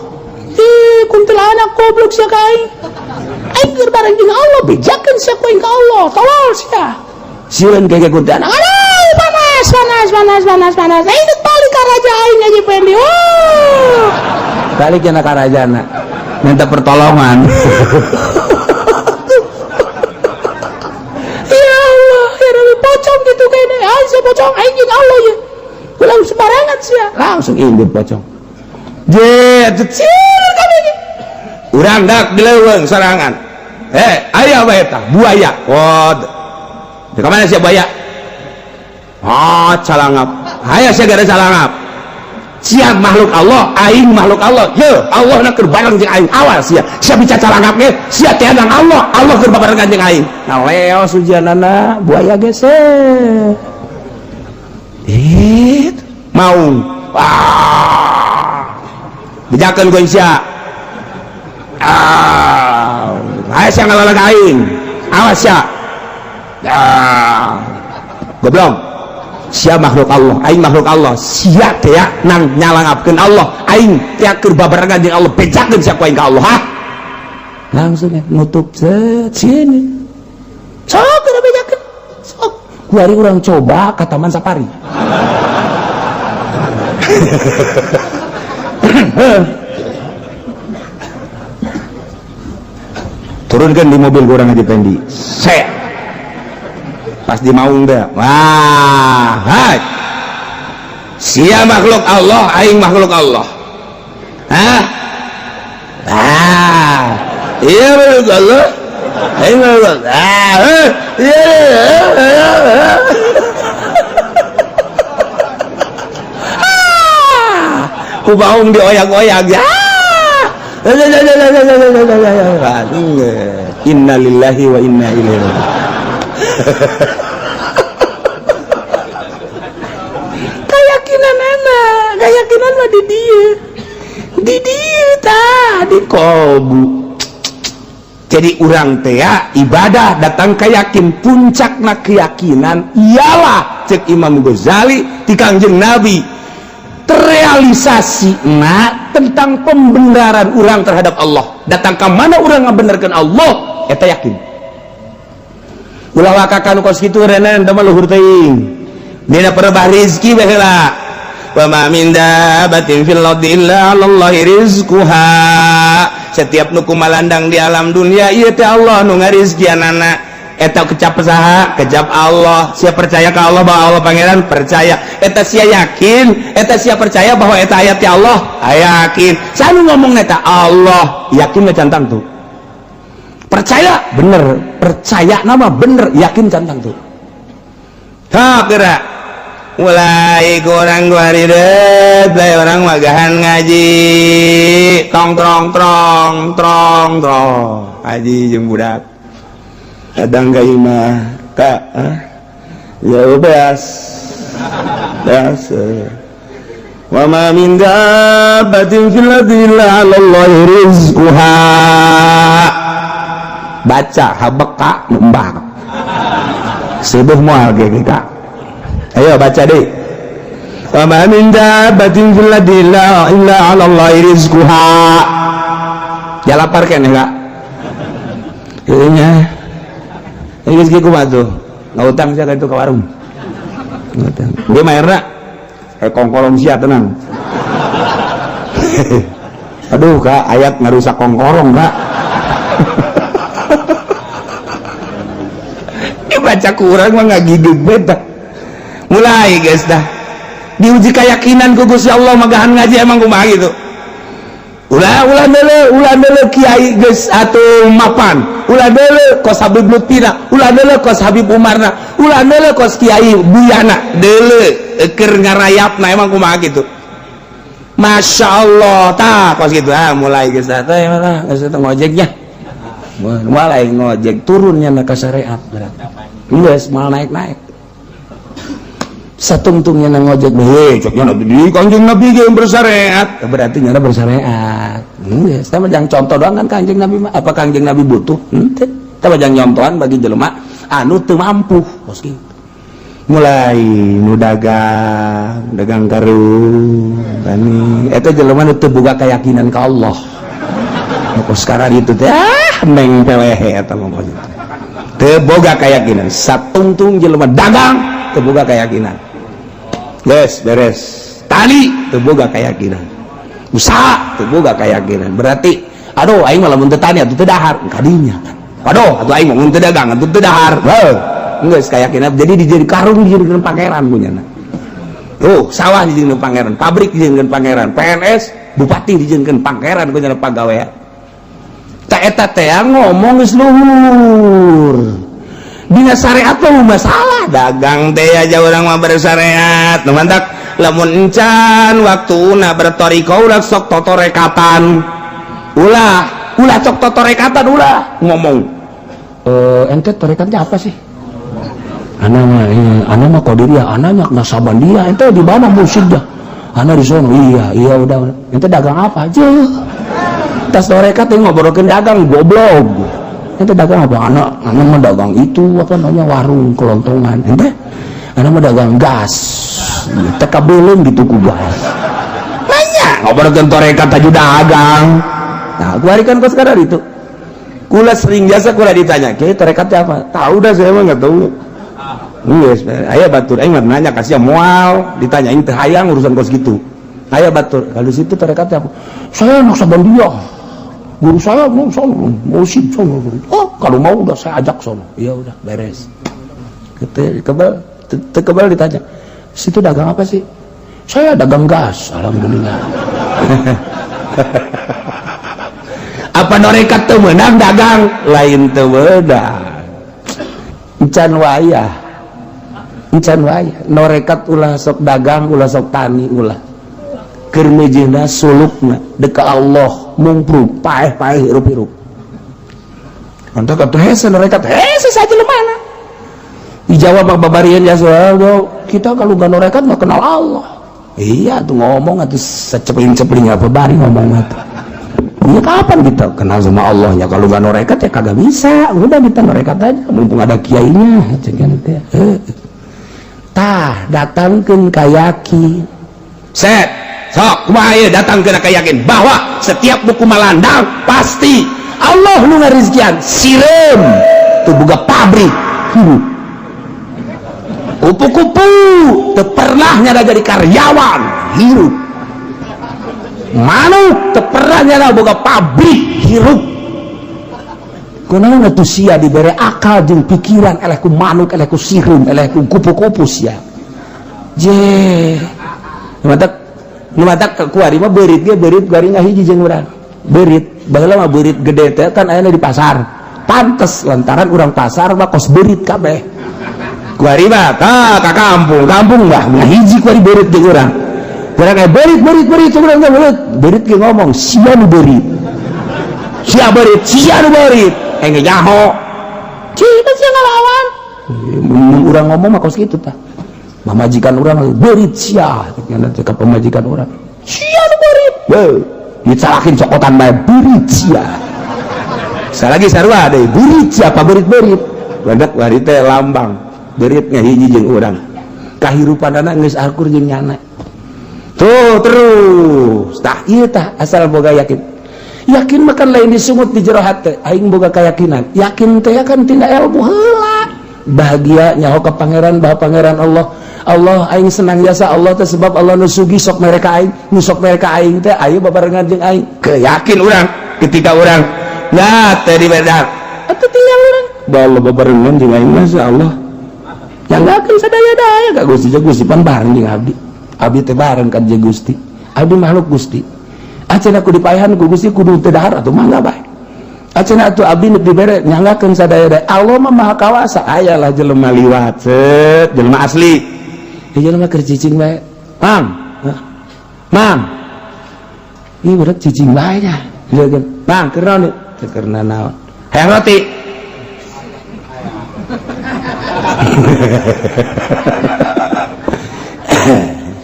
Ih, kuntilanak goblok sia ka aing. Aing keur bareng jeung Allah bejakeun sia ku aing ka Allah. Tolol sia. Sieun ka kuntilanak. Aduh, panas, panas, panas, panas, panas. Aing deuk balik ka raja aing Haji Pendi. Oh. Balik cenah ka rajana. Minta pertolongan. Ya Allah, ya Rabbi, pocong gitu kayaknya. Aing sia pocong, aing jeung Allah ya. Ulah sembarangan sia. Langsung indit pocong. Je, atuh sieun kabeh. Urang dak di leuweung sorangan. Aya bae eta buaya. Wod. Di mana sia buaya? Ah, calangap. Aya sia gara calangap. Sia makhluk Allah, aing makhluk Allah. Ye, Allah na keur bareng jeung aing. Awas sia. Sia bicara calangap ge, sia teh nang Allah. Allah keur babarengan jeung aing. Nah, leos ujianana buaya geus. Maung. Wah. Bejakeun ku sia. Ah, aya sia ngalalag aing. Awas sia. Ah. Goblok. Sia makhluk Allah, aing makhluk Allah. Sia teh nang nyalangapkeun Allah, aing teh keur babarengan jeung Allah, bejakeun sia ku aing ka Allah. Hah? Langsung ya, nutup set sini. Sok keur bejakeun. Sok. Kuari urang coba ka Taman Safari. Turunkan di mobil kurang Haji Pendi. Saya pas di maung dah. Wah, hai. Sia makhluk Allah, aing makhluk Allah. Hah? Ah. Iya makhluk Allah. Aing makhluk Allah. Ah, iya. Ku baung dioyak-oyak. Innalillahi wa inna ilaihi raji'un. Keyakinan anak, keyakinan mah di dieu. Di dieu tah, di kolbu. Jadi urang teh ibadah datang keyakin, puncakna keyakinan ialah cek Imam Ghazali ti Kangjeng Nabi terrealisasi na tentang pembenaran orang terhadap Allah. Datang ke mana orang ngabenerkeun Allah, eta yakin. Ulah wakakan kos kitu renan teh mah luhur teuing. Dina perebah rizki bae heula. Wa ma min dabatin fil ardi illa 'alallahi rizquha. Setiap nu kumalandang di alam dunia ieu teh Allah nu ngarizkianana. Eta kecap saha? Kecap Allah. Sia percaya ka Allah bahwa Allah pangeran? Percaya. Eta sia yakin, eta sia percaya bahwa eta ayat ya Allah? Yakin. Sanu ngomong eta Allah, yakin can tangtu. Percaya bener, percaya nama bener, yakin can tangtu. Ha geura. Mulai kurang guarideut, mulai orang magahan ngaji. Tong trong trong trong trong. Haji jeung budak. Kadang ka imah ka ya beas beas wa ma min dabbatin fil ardi illa 'ala Allahi rizquha. Baca habeka nembak sebuh moal ge ka. Ayo baca deh. Wa ma min dabbatin fil ardi illa 'ala Allahi rizquha. Ya lapar keneh kak. Ieu ini rezeki kumaha tuh? Ngutang sia ka itu ke warung. Ngutang. Dia mayarna kongkorong sia tenang. Aduh kak, ayat ngarusak kongkorong kak. Dibaca kurang mah ngagigig beta. Mulai guys dah. Diuji keyakinan ku Gusti Allah magahan ngaji emang kumaha gitu. Ulah ulah deuleu kiai geus atuh mapan. Ulah deuleu kos Habib Lutfina, ulah deuleu kos Habib Umarna, ulah deuleu kos Kiai Buyana, deuleu keur ngarayapna emang kumaha gitu. Masya Allah, tah kos gitu. Ah mulai geus teh malah geus teh ngojeknya. Mulai ngojek turunnya ka syariat berarti. Geus mal naik-naik. Satungtungnya nang ngojek, heh, coknya nabi di Kanjeng Nabi ge bersyariat. Berarti nyana bersyariat. Geus, tah mah jang contoh doang kan Kanjeng Nabi mah. Apa Kanjeng Nabi butuh? Henteu. Tah mah jang nyontohan bagi jelema anu teu mampu. Kos kitu. Mulai nu dagang, dagang karung, tani. Eta jelema nu teu boga keyakinan ka Allah. Nu kos sekarang itu teh ah neng pelehe eta mah kos itu. Teu boga keyakinan. Satungtung jelema dagang teu boga keyakinan. Geus beres. Tani teu boga keyakinan. Usaha teu boga keyakinan. Berarti aduh aing mah lamun teu tani atuh teu dahar kadinya kan. Aduh atuh aing mah mun teu dagang atuh teu dahar. Heuh. Geus keyakinan jadi dijadi karung dijadikan pangeran punyana. Tuh, sawah dijadikan pangeran, pabrik dijadikan pangeran, PNS, bupati dijadikan pangeran punyana pagawean. Tak eta teh ngomong geus luhur. Dina syariat mah masalah dagang teh aja urang mah bersyariat. Nu mantak lamun encan waktuna bertoriko ulah sok totorekatan. Ulah, ulah sok totorekatan ulah ngomong. Ente torekatnya apa sih? Ana mah iya, ana mah qadiriyah, ana nyak Naqsyabandiyah, ente di mana mursyidnya? Ana di sono. Iya, iya udah. Ente dagang apa aja? Tas torekat yang ngobrolkeun dagang goblok. Ente dagang apa? Ana mah dagang itu apa namanya warung kelontongan. Ente? Ana mah dagang gas. Teka belum gitu ku gas. Nanya ngobrolkeun torekat aja dagang. Nah, gua kan kos sekarang itu. Kula sering jasa kula ditanya, "Kiai torekatnya apa?" Tahu dah saya mah enggak tahu. Geus, aya batur aing mah nanya kasih moal, ditanyain teu hayang urusan kos gitu. Aya batur, kalau situ torekatnya apa? Saya Naqsyabandiyah. Guru saya mau sono, mau sih sono. Oh, kalau mau udah saya ajak sono. Iya udah, beres. Kebal, kebal ditanya. Situ dagang apa sih? Saya dagang gas, alhamdulillah. Apa norekat teu meunang dagang? Lain teu meunang. Encan wayah. Encan wayah. Norekat ulah sok dagang, ulah sok tani, ulah. Keur meujeuhna sulukna deka Allah mungprung paeh-paeh hirup-hirup. Mantap atuh hese norekat hese saja lemana. Dijawab mah babarian jasa, kita kalau gak norekat nggak kenal Allah. Iya tuh ngomong atuh secepling-cepling apa bari ngomong atuh. Iya kapan kita kenal sama Allahnya kalau gak norekat ya kagak bisa. Udah kita norekat aja mumpung ada kiainya cenah teh. Tah datangkeun ka yakin. Set sok kumaha ieu datangkeun ka yakin bahwa setiap buku malandang pasti Allah nu ngarizkian sireum teu boga pabrik. Kupu-kupu teu pernah nyada jadi karyawan hirup. Manuk teu pernah nyada boga pabrik hirup. Kunaon atuh sia dibere akal jeung pikiran eleh ku manuk, eleh ku sireum, eleh ku kupu-kupu sia. Je. Nu matak kuari mah beurit ge beurit kuari ngahiji jeung urang. Beurit, baheula mah beurit gede teh kan ayana di pasar. Pantes lantaran urang pasar mah kos beurit kabeh. Kuari mah ka kampung, kampung mah ngahiji kuari beurit jeung urang. Urang kayak beurit beurit beurit urang teh beurit. Beurit ge ngomong sia nu beurit. Sia beurit, sia nu beurit. Engge nyaho. Cina sia ngalawan. Mun urang ngomong mah kos kitu tah. Pamajikan urang beurit sia, cenah teh ka pamajikan urang. Sia nu beurit. Beuh, dicalakin cokotan bae beurit sia. Salagi sarua deui beurit sia apa beurit-beurit. Badak bari teh lambang beurit ngahiji jeung urang. Kahirupanana geus akur jeung nyana. Tuh terus tah ieu tah asal boga yakin. Yakin mah kan lain disungut di jero hate, aing boga keyakinan. Yakin teh kan tina ilmu heula. Bahagia nyaho ka pangeran, bahwa pangeran Allah. Allah aing senang jasa Allah teh sebab Allah nu sugih sok mereka aing, nu sok mereka aing teh ayo babarengan jeung aing. Keyakin urang ketika urang nah teh di bedar. Atuh tinggal urang. Bahwa Allah babarengan jeung aing mah Allah. Yang gak sadaya-daya ka Gusti, Gusti pan bareng jeung abdi. Abdi teh bareng kan jeung Gusti. Abdi makhluk Gusti. Acan aku dipaehan ku Gusti kudu teu dahar atuh mangga bae. Acan atuh abdi nu dibere nyanggakeun sadaya-daya. Allah mah maha kawasa. Aya lah jelema liwat set jelema asli. Ieu jelema keur cicing bae. Mang. Mang. Ieu budak cicing bae nya. Ieu kan. Mang keur naon ieu? Teu keur nanaon. Hayang roti.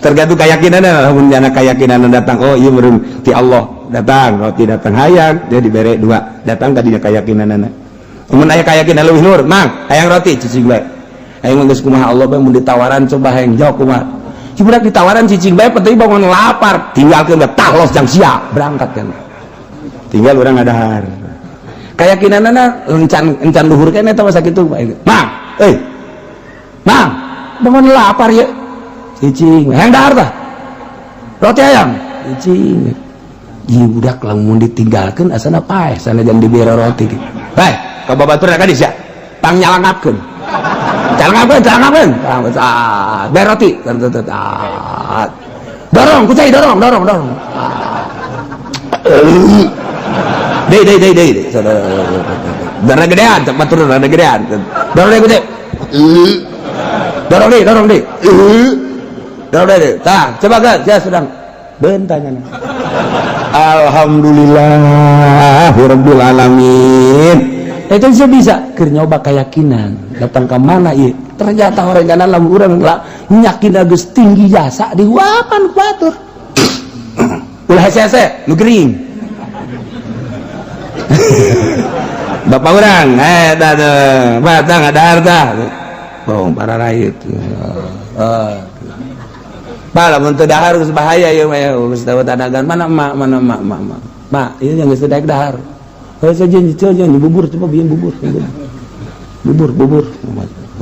Tergantung keyakinan. Lamun jana keyakinan datang, oh iya, meureun ti Allah datang roti, datang hayang dia dibere dua, datang ka dinya keyakinanana. Mun aya keyakinan leuwih luhur, mang, hayang roti, cicing bae. Hayang mah geus kumaha Allah bae. Mun ditawaran, coba hayang jauh kumaha. Si budak ditawaran cicing bae, penting bangun lapar, tinggalkeun bae, tah los jang sia berangkat kan. Tinggal urang ngadahar. Keyakinanana encan encan luhur kan eta mah sakitu bae. Mang, euy. Mang, bangun lapar ya. Cicing, hayang dahar tah. Roti hayang. Cicing. Ieu budak lamun ditinggalkeun asana paeh sanajan dibere roti. Bae, ka babatur ka sia. Pang nyalangapkeun. Calangapkeun, calangapkeun. Ah, bere roti. Dorong, kucai dorong, dorong, dorong. Deh, deh, deh, deh. Darah gedean, cepat turun, rada gedean. Dorong deh, kucai. Dorong deh, dorong deh. Dorong deh. Tah, coba kan, saya sedang bentanya. Alhamdulillah, rabbil alamin. Itu saya bisa keur nyoba keyakinan. Datang ke mana ieu? Ternyata orang kana lamun urang lah yakin geus tinggi jasa dihuapan ku batur. Ulah hese-hese, nu gering. Bapak urang, eh dah tuh, batang ada harta. Bohong para rakyat. Oh. Pak, lamun teu dahar geus bahaya ieu mah ya, geus tahu tanagan mana emak, mana emak, emak, emak. Mak, ieu yang geus daek dahar. Heuh saja saja bubur, coba bikin bubur, bubur. Bubur, bubur.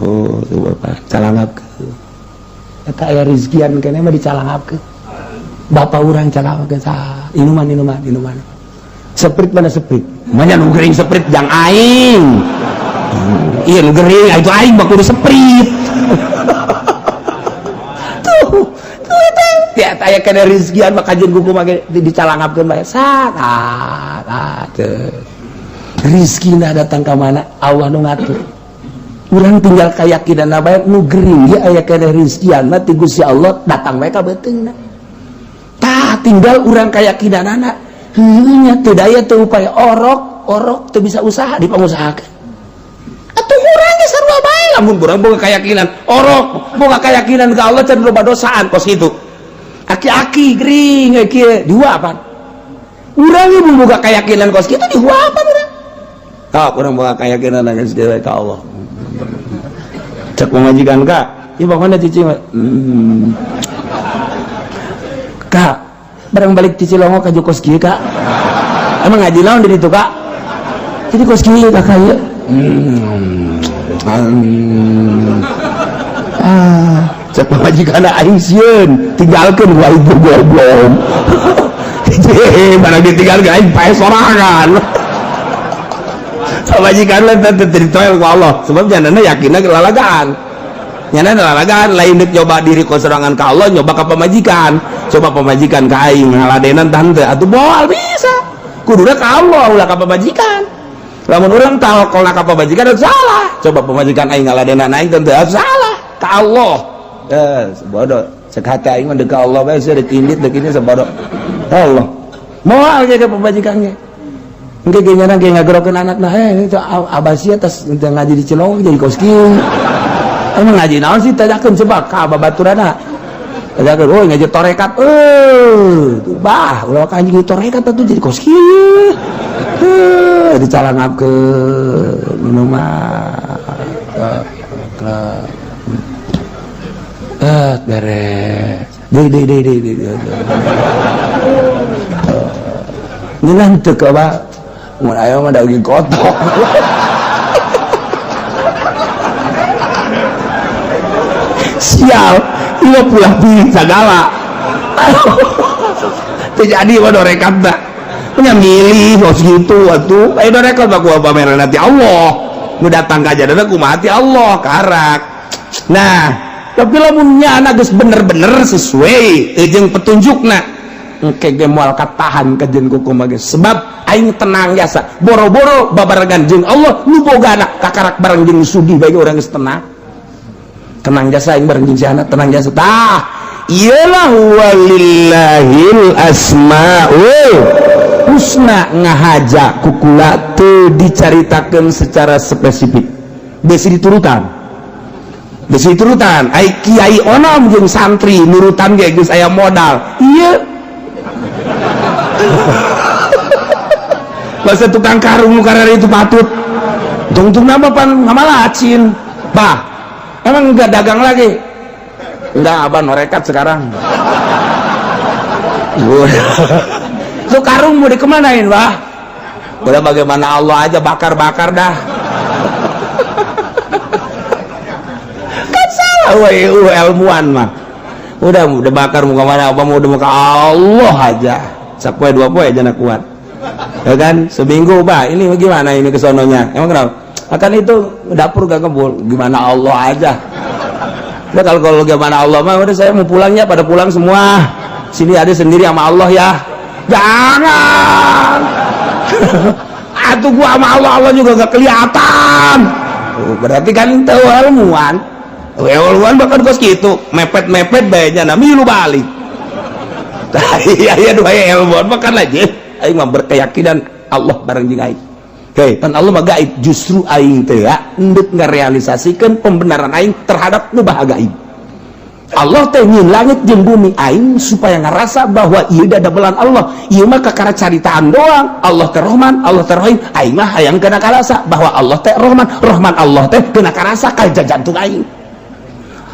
Oh, coba Pak, calangapkeun. Eta aya rezekian keneh mah dicalangapkeun. Bapak urang calangapkeun sa inuman, inuman, inuman. Seprit mana seprit? Mana nu gering seprit jang aing. Iya nu gering itu aing mah kudu seprit. Tuh, tuh teh. Ya aya kana rezekian mah kajeun kuku mah dicalangapkeun bae. Sat, ah, ah, teu. Rizkina datang ka mana Allah nu ngatur. Urang tinggal keyakinan bae nu gering ya aya kana rezekian mah ti Gusti Allah datang bae ka beuteungna. Tah tinggal urang keyakinanana. Heueuh nya teu daya teu upaya, orok orok teu bisa usaha dipangusahakeun. Atuh urang ge sarua bae lamun urang boga keyakinan orok, boga keyakinan ka Allah can loba dosaan kos kitu. Aki-aki gering kieu dihuapan. Urang ge mun boga keyakinan kos kitu dihuapan urang. Tah urang boga keyakinan geus dewe ka Allah. Cek pamajikan kak, ieu pokona cici. Kak, barang balik cici longo ka kos kieu kak. Emang ngaji naon di ditu kak? Jadi kos kieu kakak ieu. Ah, cek pamajikan aing sieun, tinggalkeun gua ibu goblok. Barang ditinggalkeun aing pae sorangan. Pamajikan lah teh ditoel ku Allah, sebab janana yakinna lalagaan. Nyana lalagaan lain deuk nyoba diri ku sorangan ka Allah, nyoba ka pamajikan. Coba pamajikan ka aing ngaladenan tante atuh moal bisa. Kuduna ka Allah ulah ka pamajikan. Lamun urang tawakal ka pamajikan salah. Coba pamajikan aing ngaladenan aing tante salah ka Allah. Eh, bodoh. Cek hati aing mah deuk ka Allah bae sia deuk indit deuk ini sabodoh. Allah. Moal ge ka pamajikan ge. Engke ge nyana ge ngagerokeun anakna, eh itu abah sia tas ngaji di Cilongok jadi kos kieu. Emang ngaji naon sih tanyakeun coba ka babaturana. Tanyakeun, oh ngaji torekat. Eh, bah, ulah ka anjing torekat atuh jadi kos kieu. Eh, dicalangapkeun minuman. Eh, beres. Deui deui deui deui deui. Ngeunah teu ka bah. Mun aya mah daging kotok. Sial, ieu pulah pilih sagala. Teu jadi mah dorekat dah. Nya milih kos gitu atuh. Aya dorekat mah kumaha pameran ti Allah. Nu datang ka jadana kumaha ti Allah karak. Nah, tapi lamun nyana geus bener-bener sesuai jeung petunjukna, engke ge moal katahan ka jeung kuku mah geus. Sebab aing tenang jasa. Boro-boro babarengan jeung Allah nu boga anak kakarak bareng jeung sugih bae urang geus tenang. Tenang jasa aing bareng jeung si anak tenang jasa. Tah, iyalah walillahil asmaul husna ngahaja kukula teu dicaritakeun secara spesifik. Besi diturutan. Besi turutan. Ai kiai onom jeung santri nurutan ge geus aya modal. Iya. Masa tukang karung nu karena itu patut. Tungtung nama pan ngamalacin. Bah, emang enggak dagang lagi? Enggak, abah norekat sekarang. Tuh karung mau dikemanain, bah? Udah bagaimana Allah aja bakar-bakar dah. Kan salah woi ilmuwan mah. Udah bakar muka mana apa mau udah muka Allah aja. Sapoe dua poe aja nak kuat. Ya kan? Seminggu, bah, ini gimana ini kesononya? Emang kenapa? Akan itu dapur gak kebul. Gimana Allah aja. Udah kalau gimana Allah mah udah saya mau pulangnya pada pulang semua. Sini ada sendiri sama Allah ya. Jangan. Atuh gua sama Allah, Allah juga gak kelihatan. Berarti kan tahu ilmuwan. Ilmuwan bahkan kos gitu, mepet-mepet bae nya milu balik. Iya iya dua ilmuwan bahkan aja aing mah berkeyakinan Allah bareng jeung aing. Hei, pan Allah mah gaib, justru aing teh endek ngarealisasikeun pembenaran aing terhadap nu gaib. Allah teh nyin langit jeung bumi aing supaya ngerasa bahwa ieu dadamelan Allah, ieu mah kakara caritaan doang. Allah teh Rahman, Allah teh Rahim, aing mah hayang kena karasa bahwa Allah teh Rahman, Rahman Allah teh kena karasa ka jantung aing.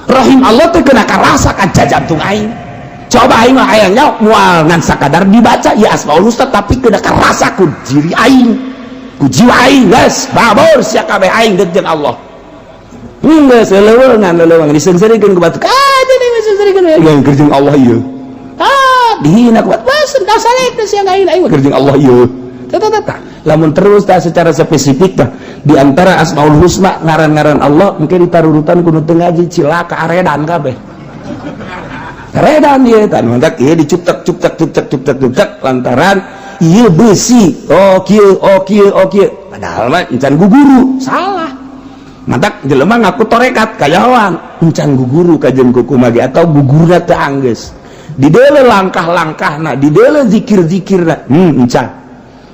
Rahim Allah teh kena karasa ka jantung aing. Coba aing mah hayangnya moal ngan sakadar dibaca ya Asmaul Husna tapi kena karasa ku diri aing, ku jiwa aing geus babor sia kabeh aing deuk jeung Allah. Geus leuweungan leuweungan diseungseurikeun ku batu. Ah jadi diseungseurikeun yang keur jeung Allah ieu. Ah dihina ku batu. Bas entah saleh teh sia aing aing keur jeung Allah ieu. Tah tah tah. Lamun terus tah secara spesifik tah di antara Asmaul Husna ngaran-ngaran Allah mungkin ditarurutan kudu teu ngaji cilaka aredan kabeh. Aredan ieu tah mantak ieu dicuptek cuptek cuptek cuptek cuptek lantaran ieu besi. Oh kieu oh kieu oh kieu. Padahal mah encan guguru salah. Mantak jelema ngaku torekat kayawan encan guguru kajen kuku mage atau gugurna teu anggeus. Didele langkah-langkahna, didele zikir-zikirna, encan.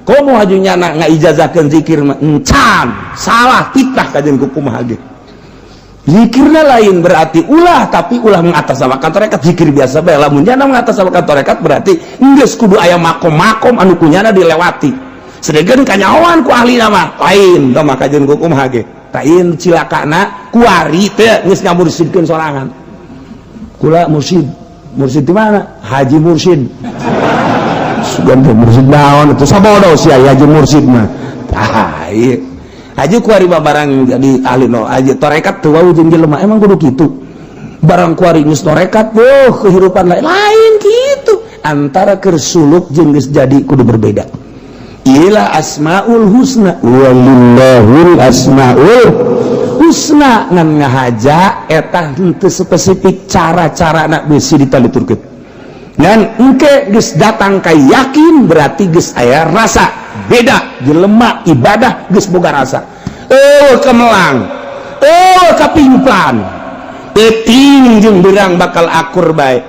Komo haju nyana ngaijazahkeun zikir mah encan, salah titah kajen kuku mage. Zikirna lain berarti ulah tapi ulah mengatasnamakan torekat zikir biasa bae. Lamun nyana mengatasnamakan torekat berarti geus kudu aya makom-makom anu kunyana dilewati. Sedengkeun kanyawan ku ahli nama lain tah mah kajen kuku mage. Lain cilakana kuari teh geus ngamursidkeun sorangan. Kula mursid, mursid di mana? Haji Mursid. Sugan teh mursid naon atuh sabodo sia Haji Mursid mah. Tah ieu. Haji kuari mah barang jadi ahli no haji torekat teu wau jeung jelema emang kudu kitu. Barang kuari geus torekat weuh kehidupan lain lain kitu. Antara keur suluk jeung geus jadi kudu berbeda. Ila asmaul husna walillahul asmaul husna ngan ngahaja eta henteu spesifik cara-cara nak besi ditaliturkeun. Ngan engke geus datang ka yakin berarti geus aya rasa beda jelema ibadah geus boga rasa. Eueuh kemelang, eueuh kapimplan, peuting jeung beurang bakal akur bae.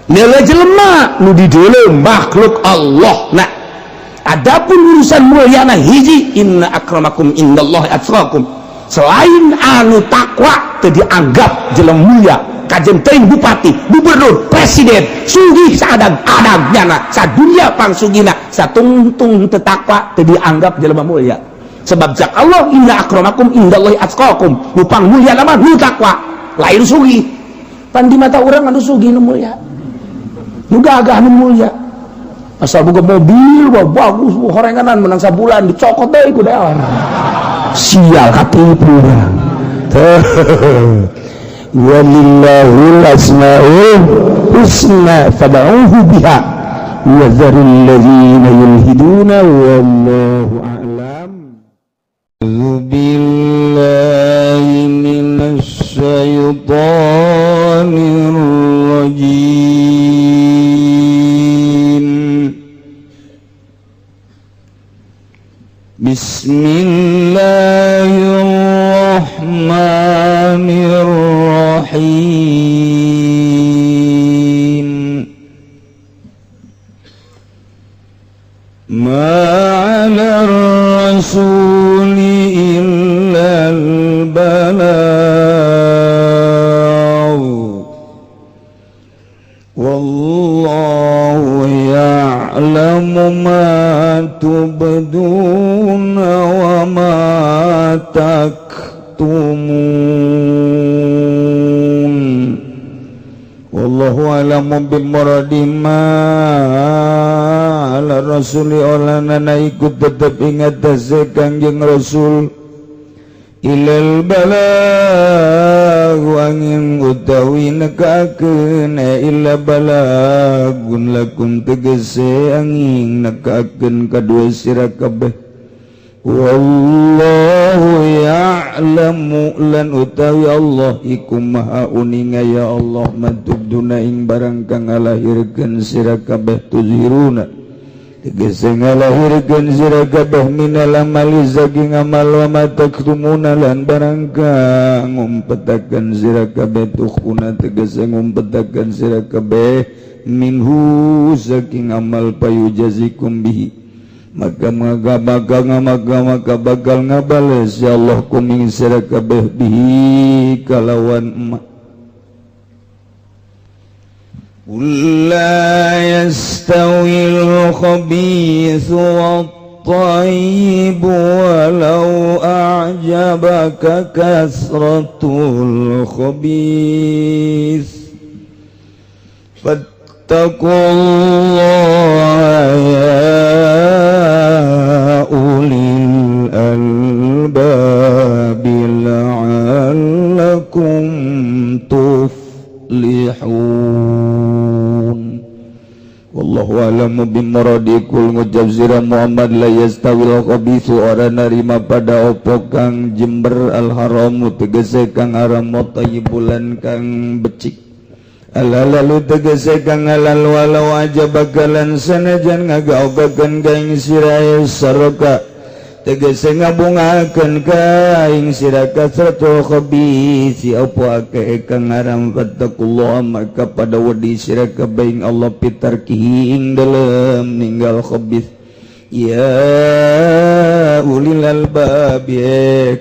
Nilai jelema nu dideuleu makhluk Allah. Nah, adapun urusan mulyana hiji inna akramakum indallahi atqakum. Selain anu takwa teu dianggap jelema mulia, kajen teuing bupati, gubernur, presiden, sugih saadang-adang nyana, sadunya pangsugina, satungtung teu takwa teu dianggap jelema mulia. Sebab cak Allah inna akramakum indallahi atqakum, nu pang mulia mah nu takwa, lain sugih. Pan di mata urang anu sugih nu mulia. Nu gagah nu mulia. Asal boga mobil, wah bagus, wah horenganan menang sabulan dicokot deui ku daerah. Sial katipu urang. Walillahil asmaul husna fad'uhu biha wa dzaril ladzina yulhiduna wallahu a'lam. Billahi minasy syaithanir rajim. Bismillahirrahmanirrahim. Ma 'ala ar-rasuli illa al-balagh. Wallahu ya'lamu ma tubduna wa ma taktumun. Wallahu a'lamu bimuradi ma ala rasuli olana ikut tetep ingat tase Kangjeng Rasul ilal balagh angin utawi nekakeun illa balagun lakum tegese angin nekakeun kadua sira kabeh. Wallahu ya'lamu lan utawi Allah iku maha uninga ya Allah matubduna ing barang kang ngalahirkeun sira kabeh tuzhiruna tegese ngalahirkeun sira kabeh minal amali saking amal wa ma taktumuna lan barang kang ngumpetakeun sira kabeh tukhuna tegese ngumpetakeun sira kabeh minhu saking amal payujazikum bihi maka maka bakal maka bakal ngabales ya Allah kuming sira kabeh bihi kalawan ma. قل لا يستوي الخبيث والطيب ولو أعجبك كثرة الخبيث فاتقوا الله يا أولي الألباب لعلكم تفلحون. Wallahu a'lamu bimuradi kul ngucap sira Muhammad la yastawil khabithu ora narima pada opo kang jember al haramu tegese kang haram thayyibulan kang becik alalalu tegese kang halal walau aja bakalan sanajan ngagaogakeun ka ing sira saraka tegese ngabungakeun ka ing sira kasratul khabisi apa akeh kang haram fattaqullah maka pada wedi sira kabeh ing Allah pitarkihi ing dalem ninggal khabis ya ulil albab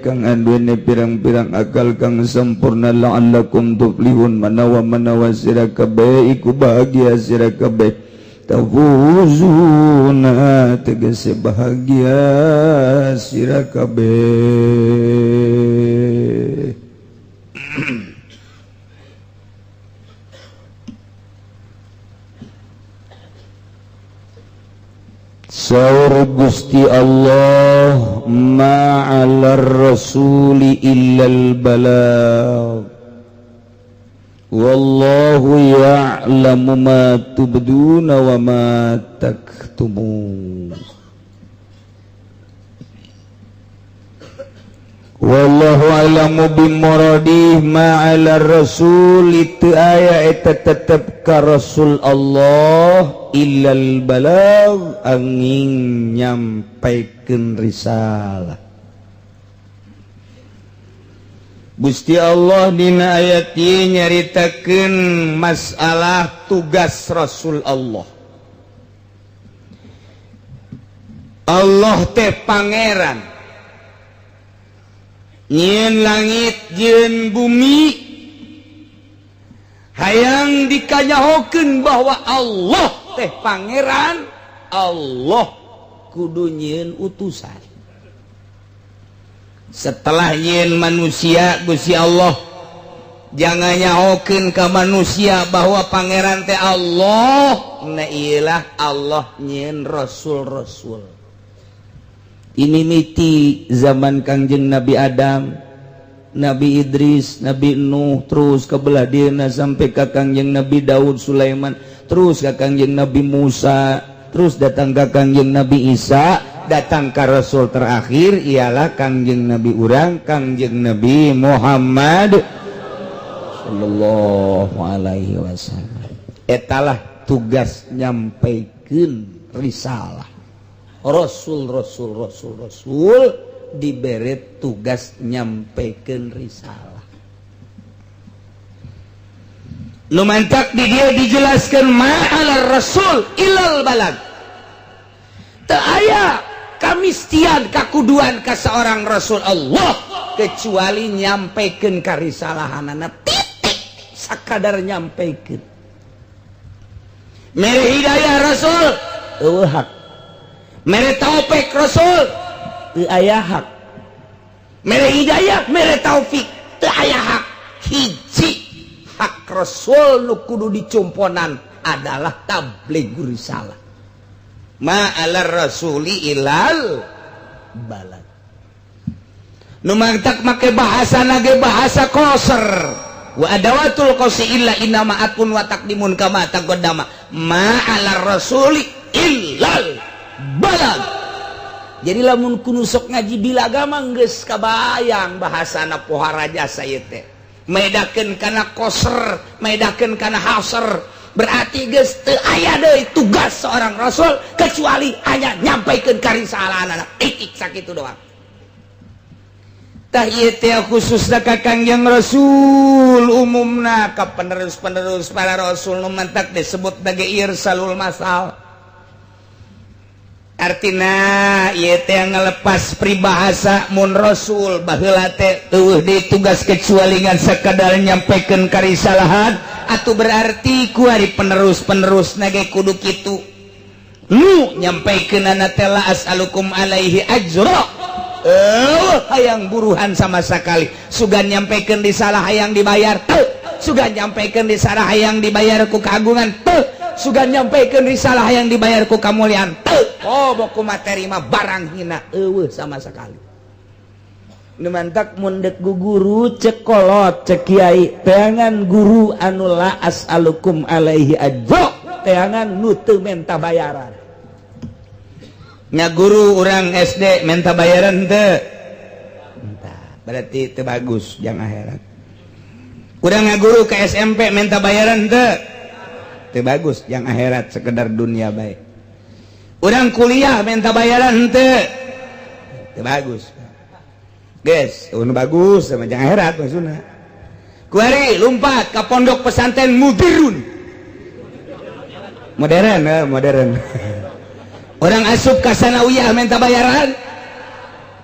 kang anduene pirang-pirang akal kang sempurna la'allakum tuflihun manawa-manawa sira kabeh iku bahagia sira kabeh tafuzuna tegese bahagia sira kabeh. Saur Gusti Allah ma'alar rasuli illal balagh wallahu ya'lamu ma tubduna wa ma taktumun. Wallahu a'lamu bimuradi ma 'ala rasul itu aya eta tetep ka rasul Allah illal balagh angin nyampaikeun risalah. Gusti Allah dina ayat ieu nyaritakeun masalah tugas Rasul Allah. Allah teh pangeran nyieun langit jeung bumi, hayang dikanyahokeun bahwa Allah teh pangeran, Allah kudu nyieun utusan. Setelah nyieun manusia Gusti Allah jangan nyahokeun ka manusia bahwa pangeran teh Allah, nah iyalah Allah nyieun rasul-rasul. Ini miti zaman Kangjeng Nabi Adam, Nabi Idris, Nabi Nuh, terus ke belah dieuna sampai ka Kangjeng Nabi Daud, Sulaiman, terus ka Kangjeng Nabi Musa, terus datang ka Kangjeng Nabi Isa, datang ka Rasul terakhir ialah Kangjeng Nabi urang, Kangjeng Nabi Muhammad sallallahu alaihi wasallam. Etalah tugas nyampaikeun risalah. Rasul Rasul Rasul Rasul diberi tugas nyampaikeun risalah. Nu mantak di dia dijelaskan ma'alar rasul ilal balag. Teu aya kamistian kakuduan ka seorang rasul Allah kecuali nyampaikeun karisalahanana, titik, sakadar nyampaikeun. Mere hidayah Rasul eueuh hak. Mere taufik Rasul teu aya hak. Mere hidayah, mere taufik teu aya hak. Hiji hak Rasul nu kudu dicumponan adalah tabligh risalah. Ma 'alar rasuli ilal balagh. Nu mantak make bahasa nage bahasa koser. Wa adawatul qasi illa innama atun wa taqdimun kama taqaddama. Ma 'alar rasuli illal balagh. Jadi lamun kudu sok ngaji bilagama geus kabayang bahasana pohara jasa ieu teh. Medakeun kana koser, medakeun kana haser. Berarti geus teu aya deui tugas seorang rasul kecuali hanya nyampaikeun karisalahanana. Titik sakitu doang. Tah ieu teh khususna ka Kangjeng Rasul, umumna ka penerus-penerus para rasul nu mantak disebut sebagai irsalul masal. Artina ieu teh ngelepas peribahasa mun rasul baheula teh eueuh deui tugas kecuali ngan sakadar nyampaikeun karisalahan, atuh berarti kuari penerus-penerus nage kudu kitu. Nu nyampaikeunana teh la as'alukum alaihi ajra. Hayang buruhan sama sekali. Sugan nyampaikan risalah hayang dibayar teu. Sugan nyampaikan risalah hayang dibayar ku keagungan teu. Sugan nyampaikan risalah hayang dibayar ku kamuliaan teu. Oh boku materi mah barang hina eueuh sama sekali. Nu mantak mun deuk guru cek kolot cek kiai teangan guru anu la as'alukum alaihi ajra, teangan nu teu menta bayaran. Nya guru orang SD minta bayaran teu? Entah, berarti teu bagus jang akhirat. Urang ngaguru ke SMP minta bayaran teu? Teu bagus jang akhirat, sekedar dunia baik. Urang kuliah minta bayaran teu? Teu bagus. Guys, nu bagus sama jang akhirat maksudna. Kuari lompat ke pondok pesantren mudirun. Modern, modern. Orang asup ka sanawiyah minta bayaran,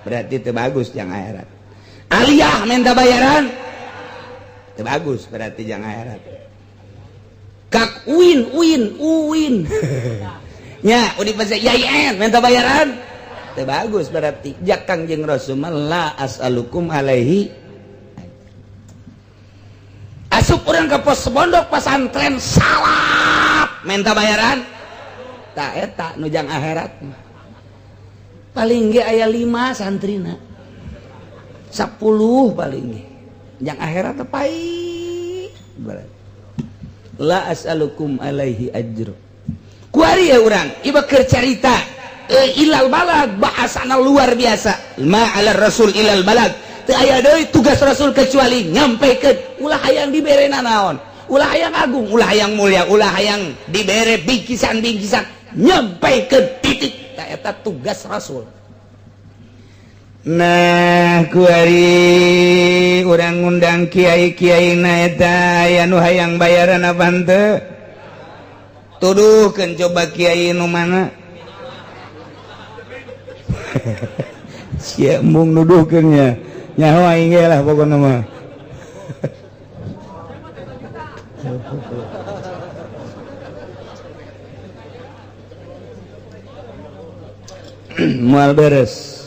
berarti itu bagus jang akhirat. Aliyah minta bayaran, itu bagus berarti jang akhirat. Kak uin uin uin nya universitas YIN minta bayaran, itu bagus berarti. Jak Kangjeng Rasul la as'alukum alaihi. Asup orang ke pos pondok pesantren salaf minta bayaran, tak eta nu jang akhirat mah. Paling ge aya 5 santrina, 10 paling ge jang akhirat teh pahit. La as'alukum alaihi ajra. Kuari ya urang ieu keur carita ilal balag, bahasana luar biasa. Ma 'alar rasul ilal balag. Teu aya deui tugas rasul kecuali nyampaikeun. Ulah hayang dibere nanaon, ulah hayang agung, ulah hayang mulia, ulah hayang dibere bingkisan-bingkisan, nyampaikeun titik. Ta eta tugas rasul. Nah kuari urang ngundang kiai-kiai na eta aya nu hayang bayaran apa henteu? Tuduhkeun coba kiai nu mana. Sia embung nuduhkeun nya. Nyaho aing ge lah pokona mah. Moal beres.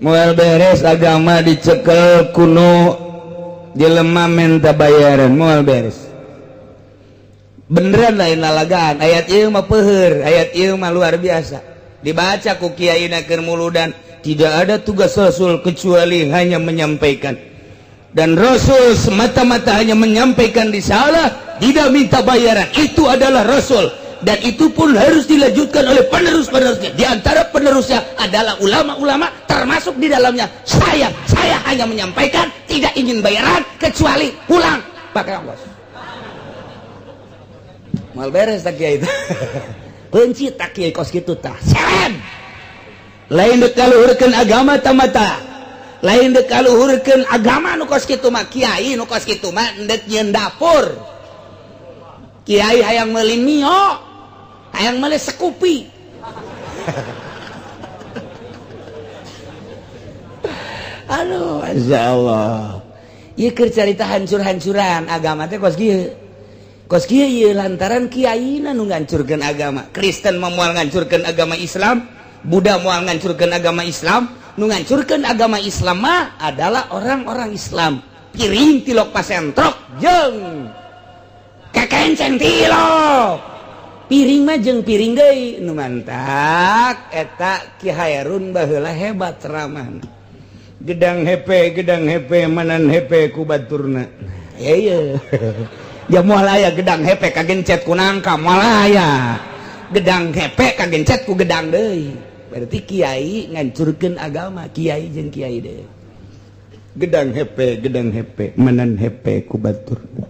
Moal beres agama dicekel kuno jelema menta bayaran, moal beres. Beneran lain lalagaan, ayat ieu mah peuheur, ayat ieu mah luar biasa. Dibaca ku kiai na keur muludan, tidak ada tugas rasul kecuali hanya menyampaikan. Dan rasul semata-mata hanya menyampaikan risalah, tidak minta bayaran. Itu adalah rasul. Dan itu pun harus dilanjutkan oleh penerus-penerusnya. Di antara penerusnya adalah ulama-ulama, termasuk di dalamnya saya. Saya hanya menyampaikan, tidak ingin bayaran kecuali pulang pakai ongkos. Mal beres tak kiai itu. Benci tak kiai kos kitu tah. Seren. Lain dek kaluhurkeun agama tamata. Lain dek kaluhurkeun agama nu kos kitu mah, kiai nu kos kitu mah endek nyieun dapur. Kiai hayang meuli mio, hayang meuli sekupi. Aduh, masya Allah. Ieu keur carita hancur-hancuran agama teh kos kieu. Kos kieu ieu lantaran kiaina nu ngancurkeun agama. Kristen mah moal ngancurkeun agama Islam, Buddha moal ngancurkeun agama Islam. Nu ngancurkeun agama Islam mah adalah orang-orang Islam. Piring tilok pasentrok jeung kekenceng tilok. Piring mah jeung piring deui. Nu mantak eta Ki Hairun baheula hebat ceramahna. Gedang hepe, gedang hepe, manan hepe ku baturna. Ya iya. Ya moal aya gedang hepe kagencet ku nangka, moal aya. Gedang hepe kagencet ku gedang deui. Berarti kiai ngancurkeun agama, kiai jeung kiai deui. Gedang hepe, gedang hepe, manan hepe ku baturna.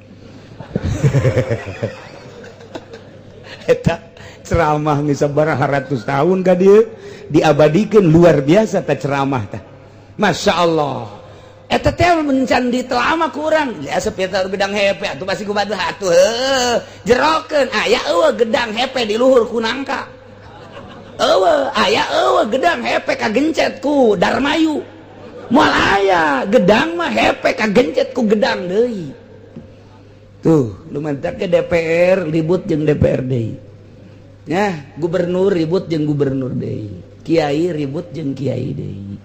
Eta ceramah geus sabaraha ratus tahun ka dieu diabadikeun, luar biasa ta ceramah tah. Masya Allah. Eta teh mencan ditelama kurang ya sekitar gedang hepe atuh pasti ku batu atuh heuh jerokeun aya eueuh gedang hepe di luhur ku nangka, eueuh aya eueuh gedang hepe kagencet ku Darmayu, moal aya. Gedang mah hepe kagencet ku gedang deui. Tuh lumantak ke DPR ribut jeung DPR deui ya, gubernur ribut jeung gubernur deui, kiai ribut jeung kiai deui.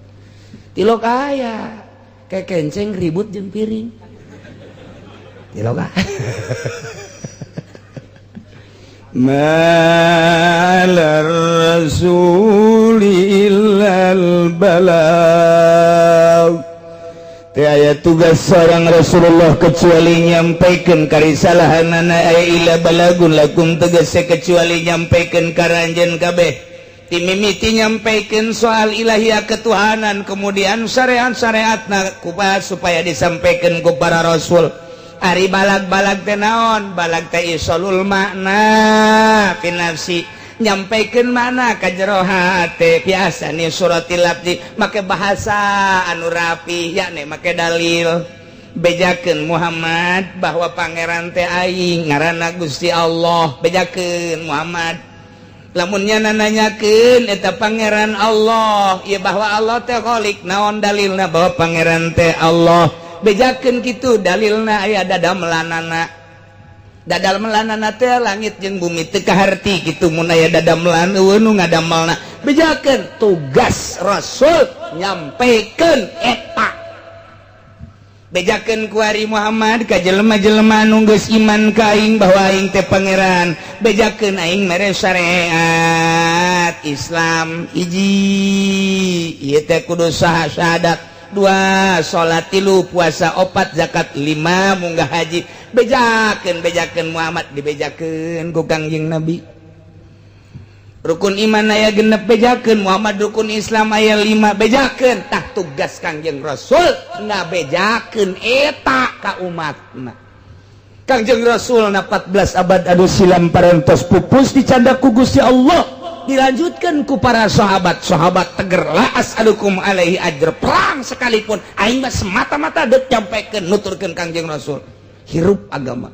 Tilok aya kekenceng ribut jeung piring. Tilok aya. Ma'alar rasuli illal balagh. Teu aya tugas seorang Rasulullah kecuali nyampaikan karisalahanana, aya illa balagun lakum tegese kecuali nyampaikan ka aranjeun kabeh. Timimiti nyampaikan soal ilahiyah, ketuhanan, kemudian syariat-syariatna kubahas supaya disampaikan ku para rasul. Ari balag-balag teh naon? Balag teh isolul makna fi nafsi, nyampaikan mana ka jero hate, biasa nih suratil lafzi, make bahasa anu rapi, yakni make dalil. Bejakeun Muhammad bahwa pangeran teh aing ngaranna Gusti Allah. Bejakeun Muhammad, lamunnya nanyakeun eta pangeran Allah ya, bahwa Allah teh Khalik, naon dalilna bahwa pangeran teh Allah? Bejakeun kitu dalilna aya dadamelanana. Dadamelanana teh langit jeung bumi teu kaharti kitu, mun aya dadamelan euweuh nu ngadamelna. Bejakeun, tugas Rasul nyampaikan eta. Bejakeun kuari Muhammad ka jelema-jelema anu geus iman ka aing bahwa aing teh pangeran. Bejakeun aing mere syariat Islam. Hiji ieu teh kudu saha syahadat, dua salat, tilu puasa, opat zakat, lima munggah haji. Bejakeun, bejakeun Muhammad, dibejakeun ku Kangjeng Nabi. Rukun iman aya 6, bejakeun Muhammad. Rukun Islam aya 5, bejakeun. Tah, tugas Kangjeng Rasul ngabejakeun eta ka umatna. Kangjeng Rasul na 14 abad anu silam parantos pupus, dicandak ku Gusti Allah, dilanjutkan ku para sahabat. Sahabat teger, la as'alukum alaihi ajr, perang sekalipun aing mah semata-mata deuk nyampaikan, nuturkeun Kangjeng Rasul, hirup agama.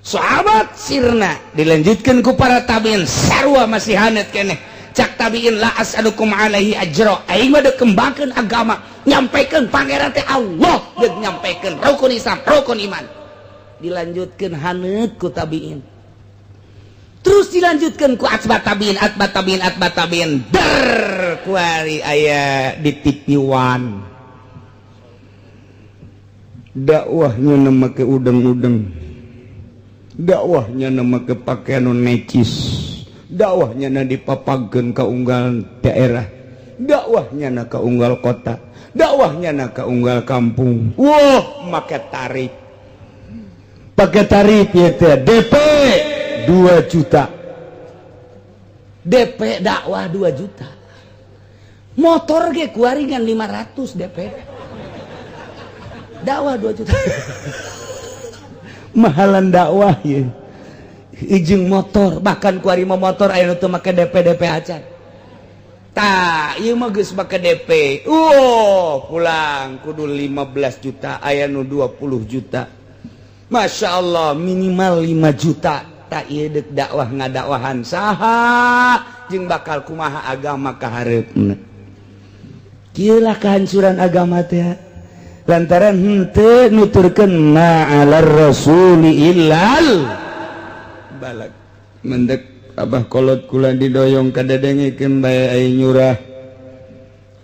Sahabat sirna, dilanjutkan ku para tabiin, sarua masih hanet keneh. Cak tabiin, la as'alukum alaihi ajra, aing mah deuk kembangkeun agama, nyampaikan pangeran teh Allah, deuk nyampaikan rukun Islam, rukun iman. Dilanjutkan hanet ku tabiin, terus dilanjutkan ku atba tabiin, atba tabiin, atba tabiin, der kuari aya di TV One Dakwahnya nama ke udeng-udeng, dakwahnya nama ke pakaian nu necis, dakwahnya na dipapageun ka unggal daerah, dakwahnya na ka unggal kota, dakwahnya na ka unggal kampung. Wah, make tarif, pakai tarif ya teh DP 2 juta. DP dakwah 2 juta, motor ge kuari ngan 500. DP dakwah 2 juta, mahalan dakwah ya. Ijing motor, bahkan kuari mah motor aya nu teu make DP DP acan. Tah, ieu mah geus make DP. Oh, pulang kudu 15 juta, aya nu 20 juta. Masya Allah, minimal 5 juta. Tak ieu deuk dakwah, ngadakwahan saha jeung bakal kumaha agama kahareupna? Kieu lah kehancuran agama teh lantaran henteu nuturkeun ma'alar rasuli illal. Balak mendek abah kolot kula didoyong kadedengekeun bae ai nyurah.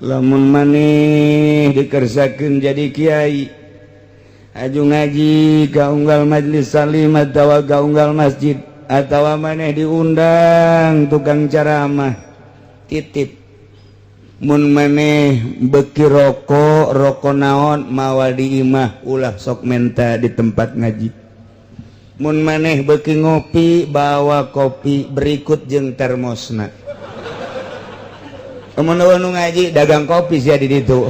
Lamun maneh dikersakeun jadi kiai, aju ngaji ka unggal majlis salim atawa ka unggal masjid atawa maneh diundang tukang ceramah, titip, mun maneh beki rokok, rokok naon, mawa di imah, ulah sok menta di tempat ngaji. Mun maneh beki ngopi, bawa kopi berikut jeung termosna. Mun nu ngaji dagang kopi sia di ditu.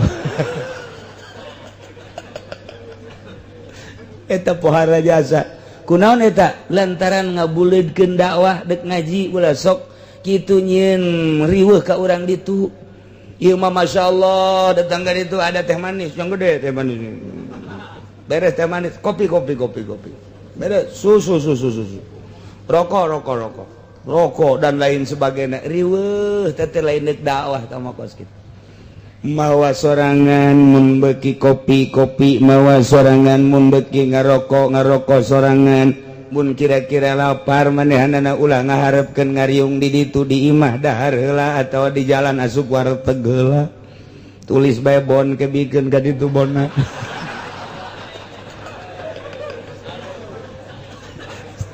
Eta pohara jasa. Kunaon eta? Lantaran ngabuleudkeun dakwah. Dek ngaji ulah sok kitu nyieun riweuh ka urang ditu. Ieu mah Masya Allah, datang ka ditu ada teh manis yang gede, teh manis beres, teh manis, kopi, kopi, kopi, kopi beres, susu, susu, susu, rokok, rokok, rokok, rokok, dan lain sebagainya. Riweuh teh lain dek dakwah sama kos kitu. Mawa sorangan mun beki kopi, kopi mawa sorangan, mun beki ngarokok, ngarokok sorangan. Mun kira-kira lapar, manehanana ulah ngaharepkeun ngariung di ditu, di imah dahar heula atawa di jalan asup warteg heula, tulis bae bon ke bikeun ka ditu bona.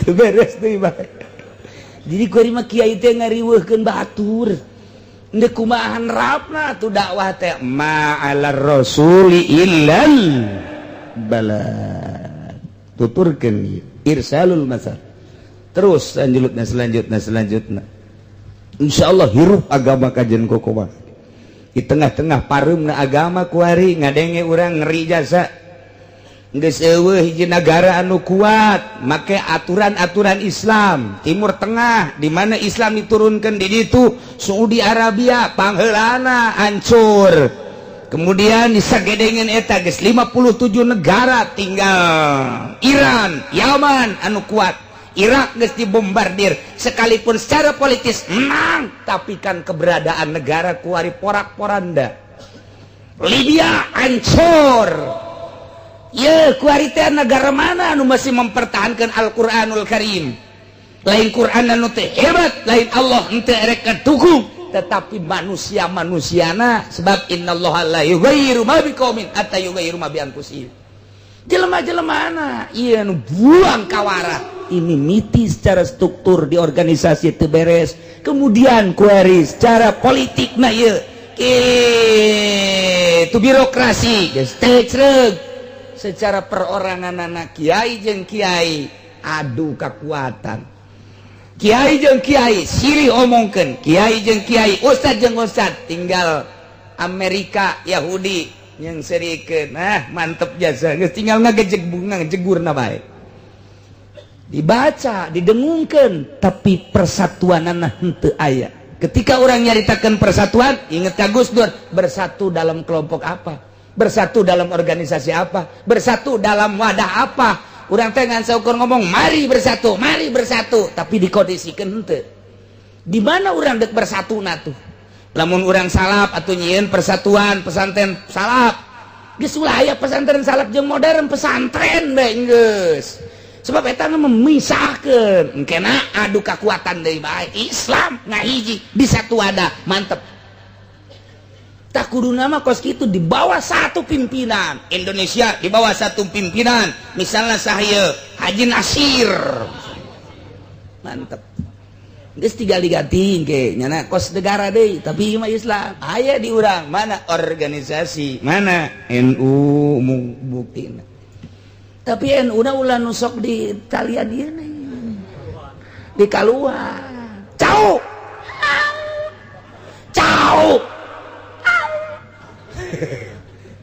Teu beres deui bae. Jadi kuari mah kiai teh ngariweuhkeun batur. Ndek kumaha rapna tuh dakwah teh? Ma'alar rasuli illal bala. Tuturkeun ieu irsalul masal terus selanjutnya, selanjutnya, selanjutnya. Insyaallah hirup agama kajen kokowa di tengah-tengah pareumna agama. Kuari ngadenge urang ngeri jasa. Geus eueuh hiji negara anu kuat make aturan-aturan Islam. Timur Tengah, di mana Islam diturunkan di ditu, Saudi Arabia pangheulana hancur. Kemudian disagedengeun eta geus 57 negara, tinggal Iran, Yaman anu kuat. Irak geus dibombardir, sekalipun secara politis menang, tapi kan keberadaan negara kuari porak-poranda. Libya hancur. Ye, kuari teh negara mana anu masih mempertahankan Al-Qur'anul Karim? Lain Quran anu teh hebat, lain Allah henteu erek dukung, tetapi manusia-manusiana, sebab innallaha la yughayyiru ma biqaumin hatta yughayyiru ma bi anfusihim. Jelema-jelemana ieu nu buang kawara ini miti secara struktur di organisasi teu beres, kemudian kuari secara politik na ieu kitu birokrasi geus teu creug, secara perorangan anak kiai jeung kiai adu kekuatan, kiai jeung kiai silih omongkeun, kiai jeung kiai, ustad jeung ustad, tinggal Amerika, Yahudi yang serikeun. Nah, mantep jasa, geus tinggal ngagejeg bunga jegurna bae. Dibaca, didengungkeun, tapi persatuanana henteu aya. Ketika orang nyaritakan persatuan, inget ka Gus Dur, bersatu dalam kelompok apa, bersatu dalam organisasi apa, bersatu dalam wadah apa? Urang teh ngan saukur ngomong mari bersatu, mari bersatu, tapi dikondisikan henteu. Di mana urang dek bersatu tuh? Lamun urang salaf atau nyieun persatuan pesantren salaf, geus ulah aya pesantren salaf jeung modern, pesantren bae geus. Sebab eta memisahkeun, engkena adu kekuatan deui bae. Islam ngahiji di satu wadah, mantep. Tak kudu nama kos kitu, di bawah satu pimpinan. Indonesia di bawah satu pimpinan, misalnya saya Haji Nasir, mantep. Geus tinggal diganti ke nyana kos negara deui, tapi mah Islam aya di urang. Mana organisasi, mana NU buktina? Tapi NU na ulah nusok di talian ieu di kaluar. Cau cau.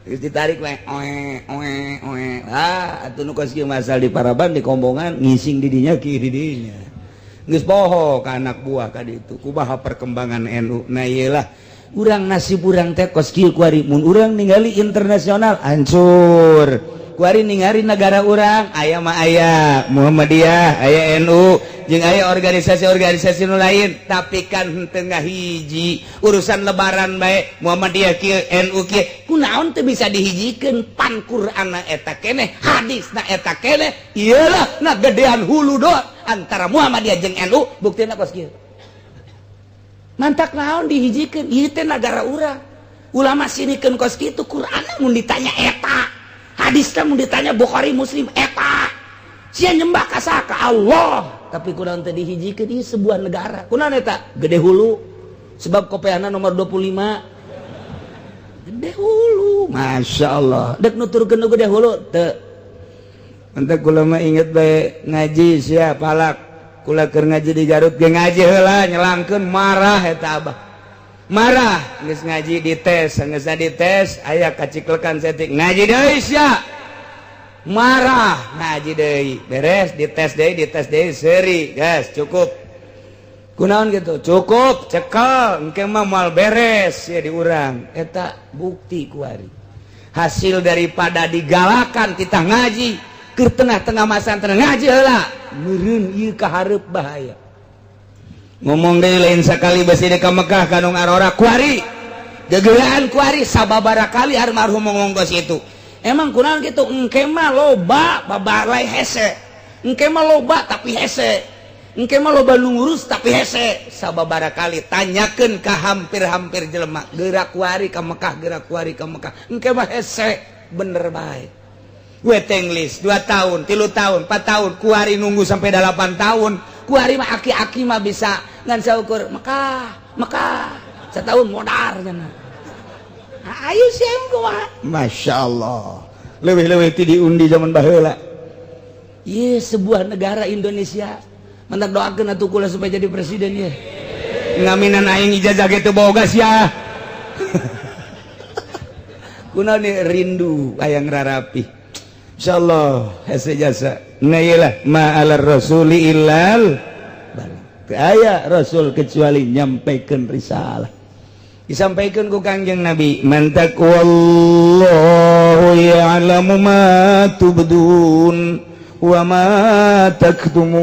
Geus ditarik we, oe oe oe. Ah, atuh nu kos kieu masal di paraban, di kombongan, ngising di dinya ki di dinya. Geus poho ka anak buah ka ditu kumaha perkembangan NU. Nah, ieu lah urang, nasib urang teh kos kieu kuari. Mun urang ningali internasional hancur, kuari ningali negara urang aya mah aya Muhammadiyah, aya NU. Jeung aya organisasi-organisasi nu lain, tapi kan henteu ngahiji. Urusan Lebaran bae, Muhammadiyah kieu, NU kieu, kunaon teu bisa dihijikeun? Pan Qur'anna eta keneh, hadisna eta keneh. Iyalah, nah, gedean hulu doang antara Muhammadiyah jeung NU, buktina kos kieu. Mantak naon dihijikeun? Ieu teh nagara urang. Ulama sinikeun kos kitu. Qur'an mun ditanya eta, hadisna mun ditanya Bukhari Muslim eta. Sia nyembah ka saha? Ka Allah. Tapi kunaon teh dihijikeun? Ieu sebuah negara. Kunaon eta? Gede hulu. Sebab kopeana nomor 25, gede hulu. Masya Allah, dek nuturkeun nu gede hulu teu. Mantak kula mah inget bae ngaji sia palak. Kula keur ngaji di Garut ge, ngaji heula nyelangkeun, marah eta abah. Marah, geus ngaji dites, geus dites aya kaciklekan saeutik, ngaji deui sia. Marah, ngaji deui, beres dites deui, dites deui, seuri, geus cukup. Kunaon gitu? Cukup, cekel, engke mah moal beres ya di urang. Eta bukti kuari. Hasil daripada digalakan kita ngaji ke tengah-tengah masa ngaji heula, meureun ieu kahareup bahaya. Ngomong deui, lain sakali besi ka Mekah kanu ngarora kuari. Gegelaan kuari sababara kali almarhum ngomong kos itu. Emang kunaon gitu? Engke mah loba babalai hese. Engke mah loba tapi hese. Engke mah loba nu ngurus tapi hese. Sababara kali tanyakeun ka hampir-hampir jelema, gerak kuari ka Mekah, gerak kuari ka Mekah. Engke mah hese, bener bae. Waiting list 2 tahun, 3 tahun, 4 tahun, kuari nunggu sampai 8 tahun. Kuari mah aki-aki mah bisa ngan saukur Mekah, Mekah setahun modar cenah. Ayo sih kumaha? Masya Allah. Lebih-lebih ti diundi zaman baheula. Iya, sebuah negara Indonesia. Mantak doakeun atuh kula supaya jadi presiden ya. Ngaminan aing ijazah gitu boga sia. Kunaon nih rindu hayang rarapi. Insyaallah hese jasa. Nah, iyalah, ma alar rasuli illal balagh. Teu aya rasul kecuali nyampaikan risalah. Disampaikan ku Kangjeng Nabi, mantak wallahu ya'lamu ma tubdun wa ma taktumun.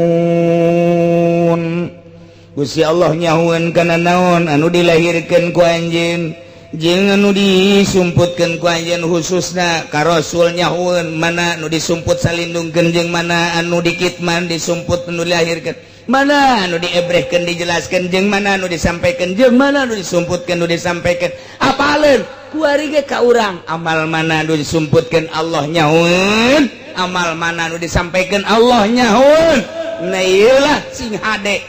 Gusti Allah nyahueun kana naon anu dilahirkeun ku anjeun jeung anu disumputkeun ku anjeun, khususna ka Rasul nyahueun mana anu disumput salindungkeun jeung mana anu dikitman, disumput anu dilahirkeun, mana anu diebrehkeun dijelaskeun, jeung mana anu disampaikan, jeung mana anu disumputkeun nu disampaikan. Apaleun kuari ge ka urang, amal mana anu disumputkeun Allah nyahueun, amal mana anu disampaikan Allah nyahueun. Nah, iyalah, sing hade,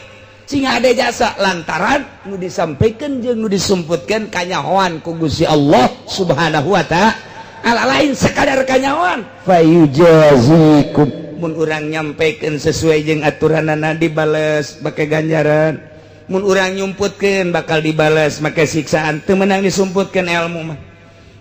sing hade jasa, lantaran nu disampaikan jeung nu disumputkeun kanyahoan ku Gusti Allah Subhanahu wa Ta'ala, lain sekadar kanyahoan. Fayujazikum, mun urang nyampaikan sesuai jeung aturanana dibales pakai ganjaran, mun urang nyumputkeun bakal dibales make siksaan. Teu meunang disumputkeun ilmu mah.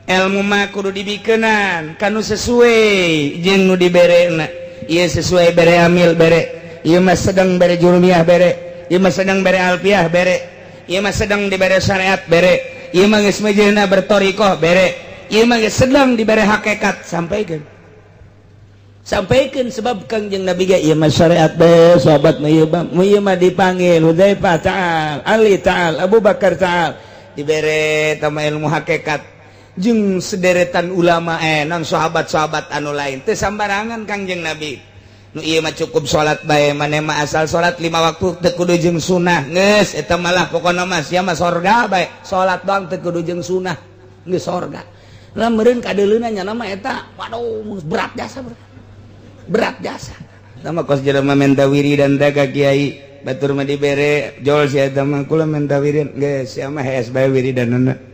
Ilmu mah kudu dibikeunan kanu sesuai jeung nu diberena. Ieu sesuai bere amil bere, ieu mah sedang bere jurumiyah bere, ieu mah sedang bere alfiah bere, ieu mah sedang dibere syariat bere, ieu mah geus mejeuna bertorikoh bere, ieu mah geus sedang dibere hakikat, sampaikan, sampaikan. Sebab Kangjeng Nabi ge ieu mah syariat be, sahabat mah ieu mah, ieu mah dipanggil Hudzaifah ta'al, Ali ta'al, Abu Bakar ta'al, dibere tama ilmu hakikat jeung sederetan ulama, non sahabat-sahabat anu lain. Teu sambarangan Kangjeng Nabi. Nu ieu mah cukup salat bae, maneh mah asal salat lima waktu teu kudu jeung sunah geus eta malah, pokona mah sia mah sorga bae, salat doang teu kudu jeung sunah geus sorga lah meureun kadeuleuna nya mah eta. Waduh, berat jasa, berat, berat jasa. Sama kos jelema menta wiridan teh ka kiai, batur mah dibere jol sia eta mah. Kula menta wiridan, geus sia mah hees bae wiridanna.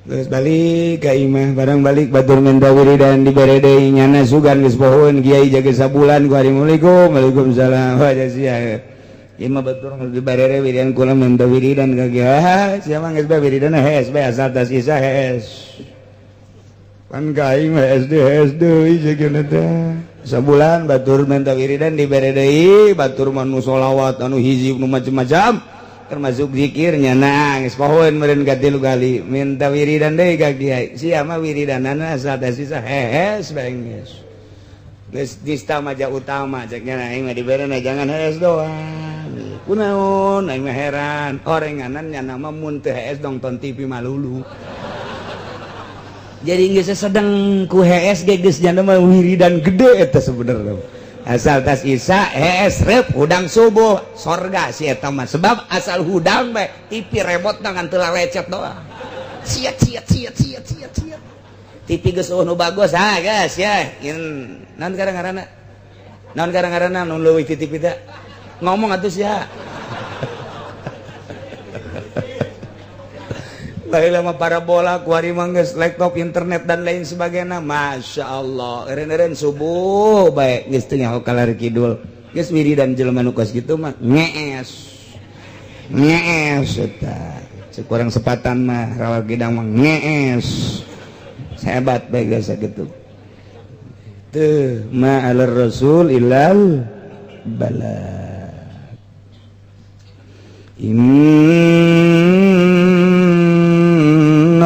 Geus balik ka imah, barang balik batur menta wiridan dibere deui, nyana sugan geus pohoeun kiai jaga sabulan ku. Assalamualaikum, waalaikumsalam, wah sia ieu mah batur dibere wiridan. Kula menta wiridan ka kiai, sia mah geus bae wiridan hees bae, asal tas isa hees. Pan ka aing mah SD SD deui teh. Sabulan batur minta wiridan dibere deui, batur mah nu sholawat, anu hizib, nu macam-macam, termasuk zikirnya. Nangis pohoeun meureun katilu kali minta wiridan deui ka kiai, sia mah wiridanana asal teh sisa hees bae geus. Geus nista maja utama ceknya, aing mah diberena jangan hees doang. Kunaon aing mah heran, orenganan nya nama mun teu hees nonton TV malulu. Jadi geus sedang ku hees ge geus jana mah wiridan gede eta sebenarnya. Asal tas isa hees rep hudang subuh sorga si eta mah, sebab asal hudang bae TV remote ngan teu lecet doang. Siat siat siat siat siat siat. TV geus nu bagus ah guys ya. In naon kadang-ngaranna? Naon kadang-ngaranna nu leuwih ti TV teh? Ngomong atuh sia. Baheula mah parabola, kuari mah geus laptop, internet dan lain sebagainya. Masya Allah, eureun-eureun subuh bae geus teu nyaho kalar kidul. Geus wiridan jelema nu kos kitu mah ngees. Ngees eta. Cek urang sepatan mah rawa gidang mah ngees. Hebat bae geus gitu. Tuh, ma alar rasul illal bala. Inna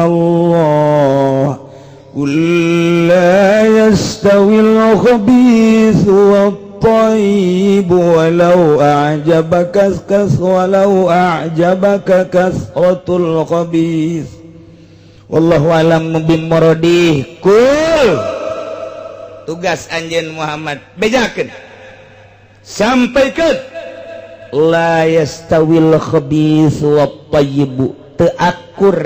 Allah qul la yastawil khabithu wat-tayyib walau a'jabaka kas walau a'jabaka kasratul khabith. Wallahu alam bimuradi. Kul tugas anjeun Muhammad bejakeun sampaikan la yastawil khabith wat thayyib, teu akur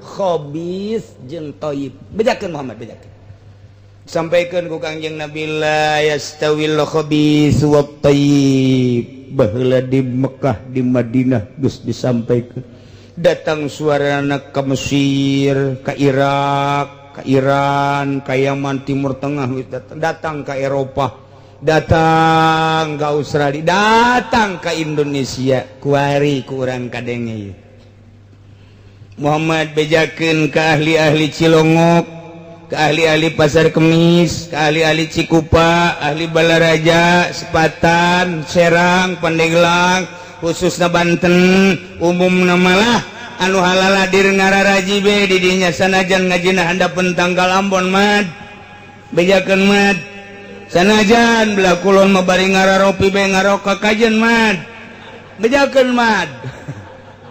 khabith jeung thayyib. Bejakeun Muhammad, bejakeun, sampaikan ku Kangjeng Nabi la yastawil khabith wat thayyib. Baheula di Mekah, di Madinah geus disampaikan, datang suarana ke Mesir, ke Irak, ke Iran, ke Yaman, Timur Tengah, datang ke Eropa, datang ke Australia, datang ke Indonesia. Kuari kurang kadenge Muhammad bejakeun ke ahli-ahli Cilongok, ke ahli-ahli Pasar Kemis, ke ahli-ahli Cikupa, ahli Balaraja, Sepatan, Serang, Pandeglang, khususnya Banten, umum malah anu halaladir ngararaji be didinya sanajan ngajina handapeun tanggal Ambon. Mad, bejakeun Mad, sanajan belah kulon mah bari ngararopi be ngaroka kajen. Mad, bejakeun Mad,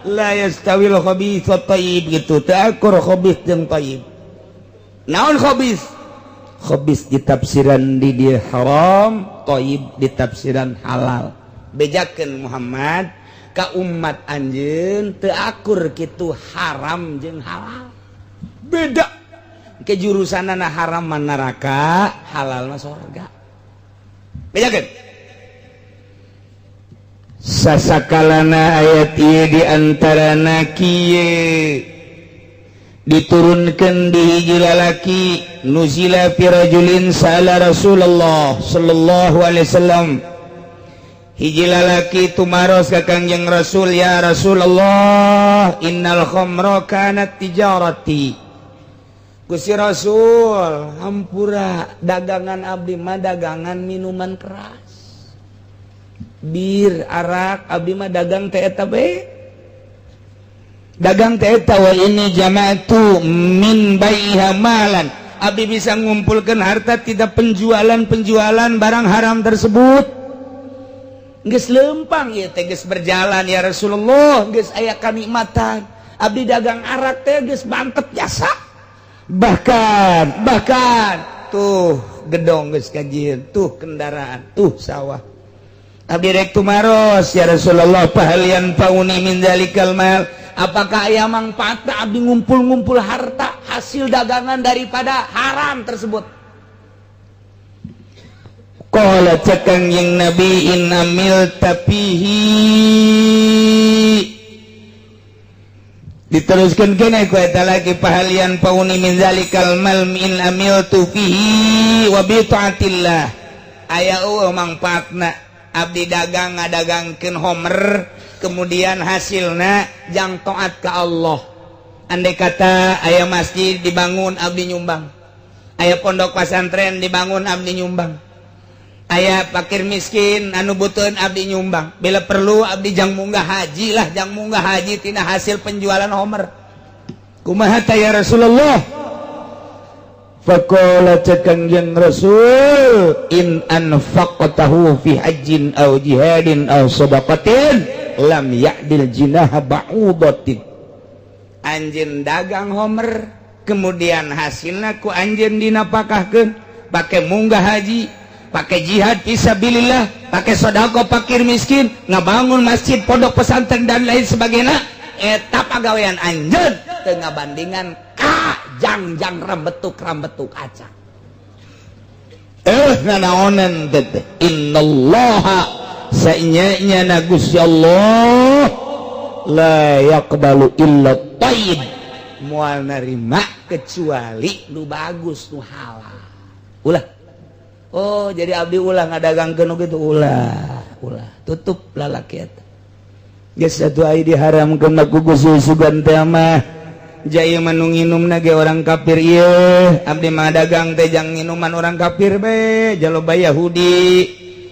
la yastawil khabith wat thayyib gitu, teu akur khabith jeung thayyib. Naon khabith? Khabith ditafsiran di dia haram, thayyib ditafsiran halal. Bejakeun Muhammad ka umat anjeun, teu akur kitu haram jeung halal, beda ke jurusanana. Haram mah neraka, halal mah sorga. Bejakeun. Sasakalana ayat ieu di antarana kieu diturunkan di hiji lalaki, nuzila fi rajulin sa'ala Rasulullah sallallahu alaihi wasallam. Hiji lalaki tumaros ka Kangjeng Rasul, ya Rasulullah, innal khamra kanat tijarati. Gusti Rasul, hampura, dagangan abdi mah dagangan minuman keras, bir, arak. Abdi mah dagang teh eta be, dagang teh eta. Wa ini jama'tu min baiha malan, abdi bisa ngumpulkan harta tidak penjualan-penjualan barang haram tersebut. Geus lempang ieu teh, geus berjalan ya Rasulullah, geus aya kanikmatan. Abdi dagang arak teh geus mantep jasa, bahkan bahkan tuh gedong geus kajieun, tuh kendaraan, tuh sawah. Abdi rek tumaros ya Rasulullah, fahal yanfa'uni min dzalikal mal, apakah aya mangfaatna abdi ngumpul-ngumpul harta hasil dagangan daripada haram tersebut? Qala, cek Kangjeng Nabi, in amilta fihi. Diteruskan kene ku eta lagi, fahal yanfa'uni min dzalikal mal in amiltu fihi wa bi taatillah, aya eueuh mangfaatna abdi dagang ngadagangkeun homer kemudian hasilna jang taat ka Allah? Andai kata aya masjid dibangun, abdi nyumbang. Aya pondok pesantren dibangun, abdi nyumbang. Aya fakir miskin anu butuhan, abdi nyumbang. Bila perlu abdi jang munggah haji lah, jang munggah haji tina hasil penjualan homer. Kumaha ta ya Rasulullah? Faqala, cek Kangjeng Rasul, in anfaqtahu fi hajjin aw jihadin aw sadaqatin lam ya'dil jinaha ba'udatin. Anjeun dagang homer, kemudian hasilna ku anjeun dinapakahkeun, pake munggah haji, pakai jihad fisabilillah, pakai sodako fakir miskin, ngabangun masjid, pondok pesantren, dan lain sebagainya, eta pagawean anjeun teu ngabandingan ka jangjang rambetuk rambetuk aca. Eh, nanaonan teh? Innallaha, saenya na Gusti Allah, la yaqbalu illa thayyib, moal nerima kecuali nu bagus, nu halal. Ulah, oh, jadi abdi ulah ngadagangkeun nu kitu, ulah, ulah, tutup lalaki eta. Geus atuh, ai diharamkeun ku Gusti sugan teh mah. Jaya mah nu nginum ge orang kafir ieu, abdi mah dagang teh jang minuman orang kafir be, jaloba Yahudi.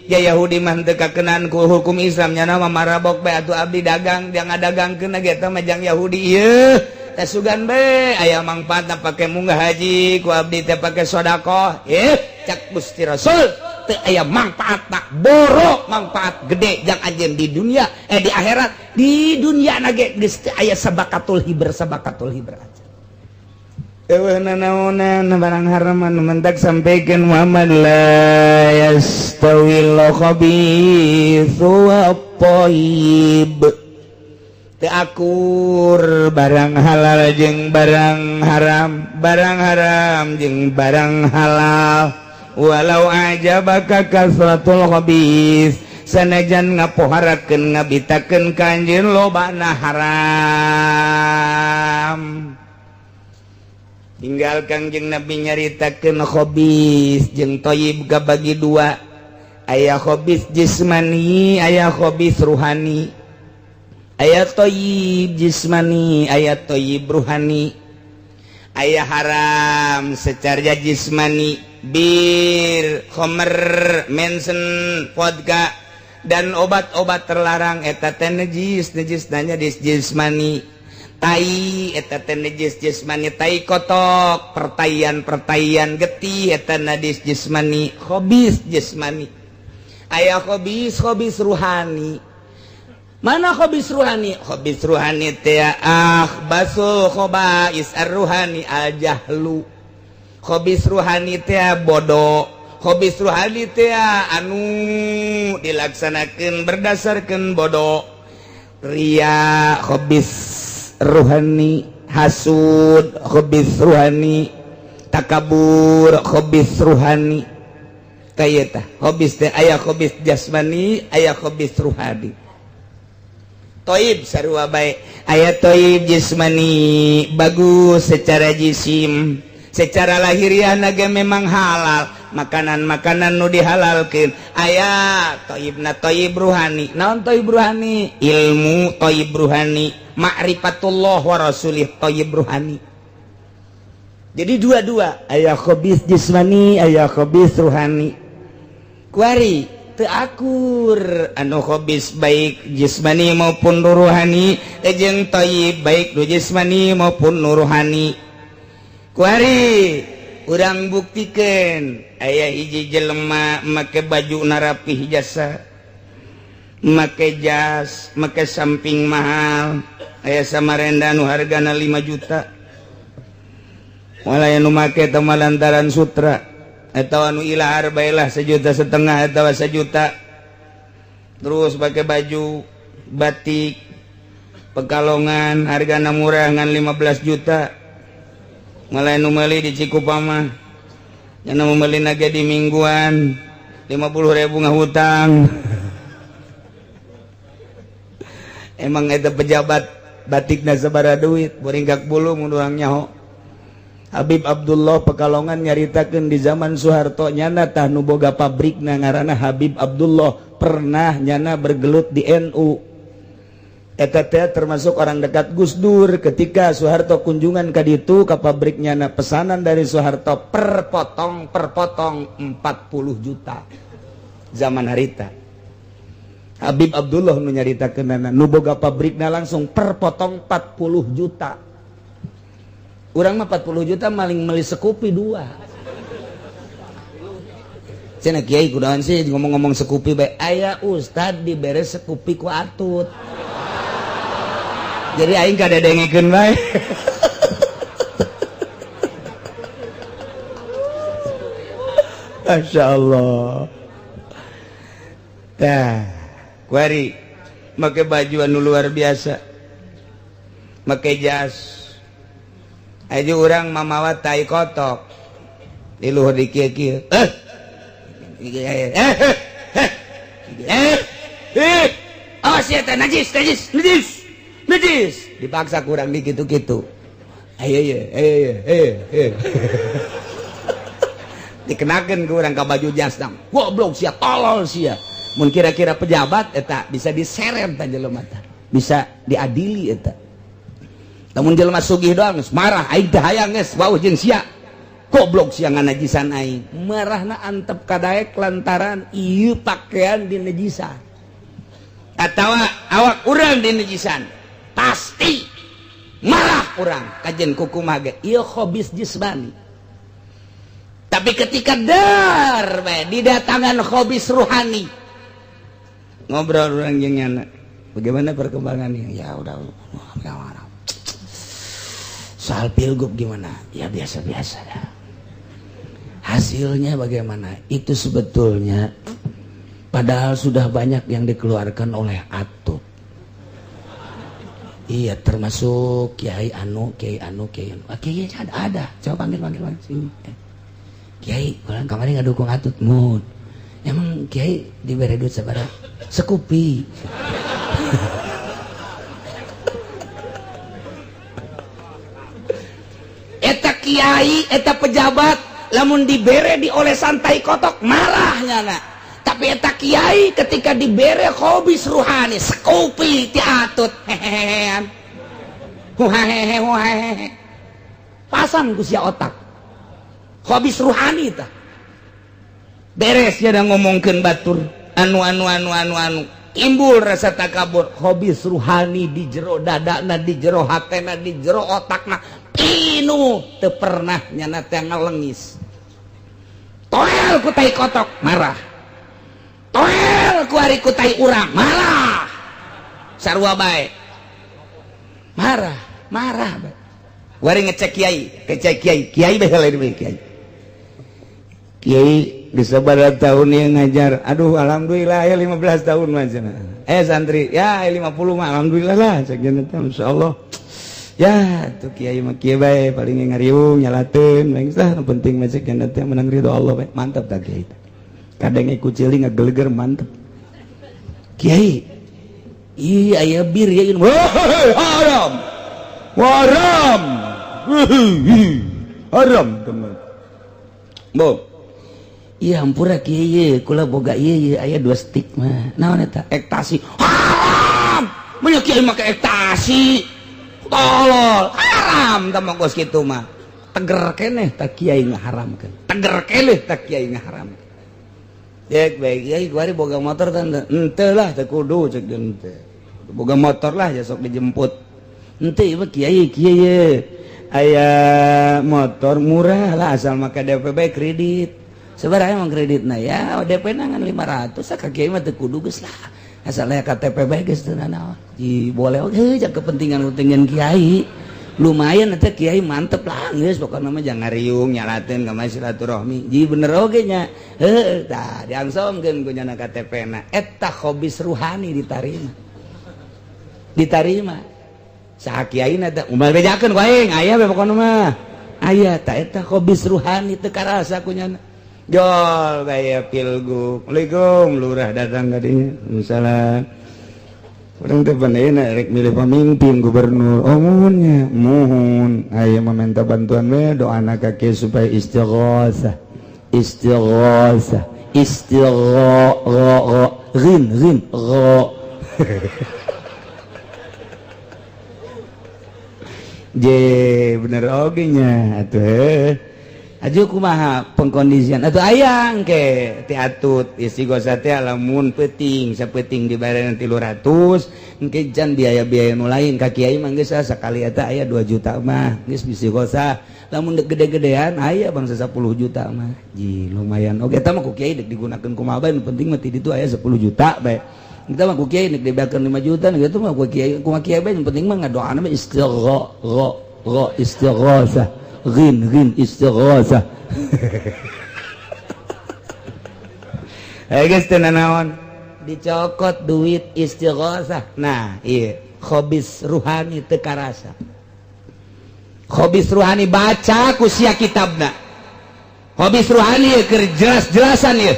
Ya, Yahudi mah teu kakenaan ku hukum Islam, nya mah marabok be atuh. Abdi dagang, dia ngadagangkeun ge eta mah jang Yahudi ieu teh, sugan be aya mangfaatna pake munggah haji ku abdi teh, pake sedekah. Eh, cak Gusti Rasul, teu aya mangfaat, tak borok manfaat gede jang anjeun di dunia, eh, di akhirat. Di dunia nage geus teu aya sabakatul hibr, sabakatul hibr aja. Eueuh nanaonan barang haram anu mentak sampaikan Muhammad, la yastawil khabithu wat thayyib. Teu akur barang halal jeung barang haram, barang haram jeung barang halal. Walau a'jabaka kasratul khabis, sanajan ngapoharakeun, ngabitakeun ka anjeun lobana haram. Tinggal Kangjeng Nabi nyaritakeun khobis jeung thayyib bagi dua: aya khobis jismani, aya khobis ruhani, aya thayyib jismani, aya thayyib ruhani. Aya haram secara jismani, bir, khomer, mensen, vodka, dan obat-obat terlarang, eta teh najis, najis nanya di jismani. Tai eta teh najis jismani, tai kotok, pertaian pertaian getih, eta najis jismani, khobis jismani. Aya khobis khobis ruhani. Mana khobis ruhani? Khobis ruhani teh akhbasul khobais ar-ruhani al jahlu. Khobis ruhani teh bodoh. Khobis ruhani teh anu dilaksanakan berdasarkan bodoh. Ria khobis ruhani, hasud khobis ruhani, takabur khobis ruhani. Kayeta khobis teh aya khobis jasmani, aya khobis ruhani. Toib sarua bae, aya toib jismani, bagus secara jisim, secara lahiriah naga memang halal, makanan-makanan nu dihalalkeun. Aya toibna toib ruhani. Naon toib ruhani? Ilmu toib ruhani, ma'rifatullah wa rasulih toib ruhani. Jadi dua-dua, aya khobis jismani, aya khobis ruhani. Kuari teu akur anu khobis baik jismani maupun ruhani jeung thayyib baik nu jismani maupun nu ruhani. Kuari urang buktikan, aya hiji jelema make baju narapih jasa, make jas, make samping mahal, aya Samarenda nu hargana 5 juta. Wala nu make teh lantaran sutra atau anu ilahar baelah 1,5 juta atau 1 juta. Terus pakai baju batik Pekalongan hargana murah ngan 15 juta. Malah nu meuli di Cikupa mah yang nu meuli nage di mingguan 50.000 ngahutang. Emang itu pejabat batikna sabaraha duit, boringkak bulu mun urang nyaho. Habib Abdullah Pekalongan nyaritakeun di zaman Soeharto, nyana tah nu boga pabrikna ngaranna Habib Abdullah, pernah nyana bergelut di NU. Eta teh termasuk orang dekat Gus Dur. Ketika Soeharto kunjungan ka ditu ka pabrik nyana, pesanan dari Soeharto per potong per potong 40 juta zaman harita. Habib Abdullah nu nyaritakeunana, nu boga pabrikna langsung per potong 40 juta. Urang mah 40 juta maling meuli Scoopy dua. Cenah kiai kunaon sih ngomong-ngomong sekupi bae, aya ustad dibere sekupi ku Atut. Jadi aing kadedengekeun bae. Masya Allah. Tah, kuari make baju anu luar biasa, make jas. Aja urang mamawa tai kotok di luhur di kieu-kieu. Oh sia teh najis, najis, najis, najis. Dipaksa kurang di kitu-kitu. Ayo ye, ayo ye, ayo, ayo. Dikenakeun ku urang ka baju jas dang. Goblok sia, tolol sia. Mun kira-kira pejabat eta bisa diseret ta jelema teh. Bisa diadili eta. Lamun jelema sugih doang geus marah aing teh hayang geus wau jeung sia. Goblok sia nganajisan aing. Marahna antep kadaek lantaran ieu pakaian dinajisan. Atawa awak urang dinajisan. Pasti marah urang kajen kukumaha ge. Ieu khobis jismani. Tapi ketika dar bae didatangan khobis ruhani. Ngobrol urang jeung nyana. Bagaimana perkembangannya? Ya udah. Soal pilgub gimana? Ya biasa-biasa dah. Hasilnya bagaimana? Itu sebetulnya padahal sudah banyak yang dikeluarkan oleh Atut. Iya, termasuk Kiai Anu, Kiai Anu, Kiai Anu. Ah, Kiai ada. Coba panggil sini. Kiai, orang kemarin nggak dukung Atut, mun. Emang Kiai diberi duit sabaraha? Sekupi. Eta kiai, eta pejabat, lamun dibere diolesan tai kotok marah nyana. Tapi eta kiai ketika dibere khobis ruhani sekupi ti Atut hehehean. Huhahehe huhahehe. Pasang ku sia otak. Khobis ruhani tah. Beres ya ngomongkeun batur anu anu anu anu anu. Timbul rasa takabur, khobis ruhani di jero dadana, di jero hatena, di jero otakna. Pinu teu pernah nyana teh ngalengis. Toel ku tai kotok marah. Toel ku ari ku tai urang marah. Sarua bae. Marah, marah bae. Kuari ngecek kiai, ngecek kiai, kiai bae heula bae kiai. Kiai geus sabaraha tahun ieu ngajar. Aduh alhamdulillah ya 15 tahun mah cenah. Santri ya 50 mah alhamdulillah lah cek cenah teh insyaallah. Ya tuh kiai mah kieu bae paling ngariung nyalateun bae lah penting mah cek cenah teh menang ridho Allah bae. Mantap tah kiai teh. Kadang ikut ciling ngageleger mantep. Kiai iya aya bir ya haram. Haram. Haram teman. Bo. Iya hampura kiai kula boga ieu aya 2 stik mah. Naon eta? Ektasi. Haram. Mun kiai make ektasi. Tolol, haram tah mah geus kitu mah. Teger keneh tah kiai ngaharamkeun. Teger keneh tah kiai ngaharamkeun. Dek bae kiai kuari boga motor tah henteu lah teu kudu cek henteu. Boga motor lah ya sok dijemput. Henteu ieu mah kiai kieu ye. Aya motor murah lah asal make DP bae kredit. Sabaraha emang kreditna ya DP na ngan 500 ka kiai mah teu kudu geus lah. Asalnya KTP bae geus teu nanaon. Ji boleh oge jang kepentingan-kepentingan kiai. Lumayan eta kiai mantep lah geus pokona mah jangan ngariung nyalateun ka mah silaturahmi. Ji bener oge nya. Heuh tah diangsomkeun ku nyana KTP na. Eta khobis ruhani ditarima. Ditarima. Saha kiai na teh umal bejakeun ku aing aya we pokona mah. Aya tah eta khobis ruhani teu karasa ku nyana. Jol gaya pilgub. Assalamualaikum lurah datang ka dinya. Salam. Urang teh pandeuna rek milih pamimpin gubernur. Oh muhunnya, muhun. Aya meminta bantuan we doana ka kieu supaya istighatsah. Istighatsah, istigha ghin ghin gha. Je bener oge nya atuh. Aju kumaha pengkondisian atau ayang ke ti atut istighosa teh lamun peuting sapeuting dibayar 300 engke jan biaya-biaya nu lain ka kiai mah geus sakali eta aya 2 juta mah geus istighosa lamun dek gede-gedean aya bangsa 10 juta mah ji lumayan. Oke, eta mah ku kiai dek digunakeun kumaha bae, nu penting mah ti ditu aya 10 juta bae. Kita mah ku kiai dek dibayarkeun 5 juta gitu mah ku kiai kumaha kiai bae, nu penting mah ngadoana mah istigho gho gho istighosah ghin ghin istighosah. Geus teu nanaon dicokot duit istighosah. Nah iya khobis ruhani teu karasa. Khobis ruhani baca ku sia kitabna. Khobis ruhani keur jelas-jelasan ieu.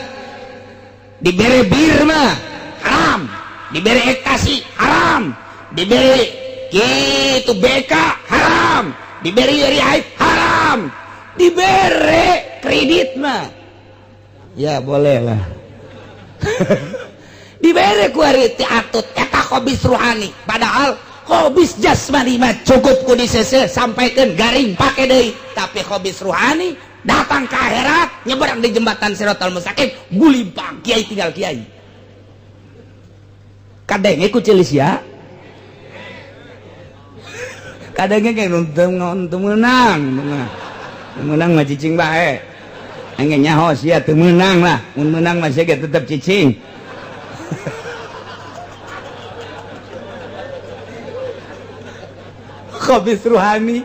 Dibere bir mah haram, dibere ekstasi haram, dibere kitu BK haram, diberi haid haram, dibere kredit mah ya boleh lah. Dibere ku ari ti atut eta khobis ruhani. Padahal khobis jasmani mah cukup ku disese sampaikeun garing pake deui, tapi khobis ruhani datang ke akhirat nyeberang di jembatan Siratal Mustaqim gulimpang kiai tinggal kiai. Kadenge ku ceulis ya. Kadangnya kayak nonton menang, menang mah cicing bae. Engge nyaho sia teu meunang lah, mun meunang mah sia tetep cicing. Khobis ruhani.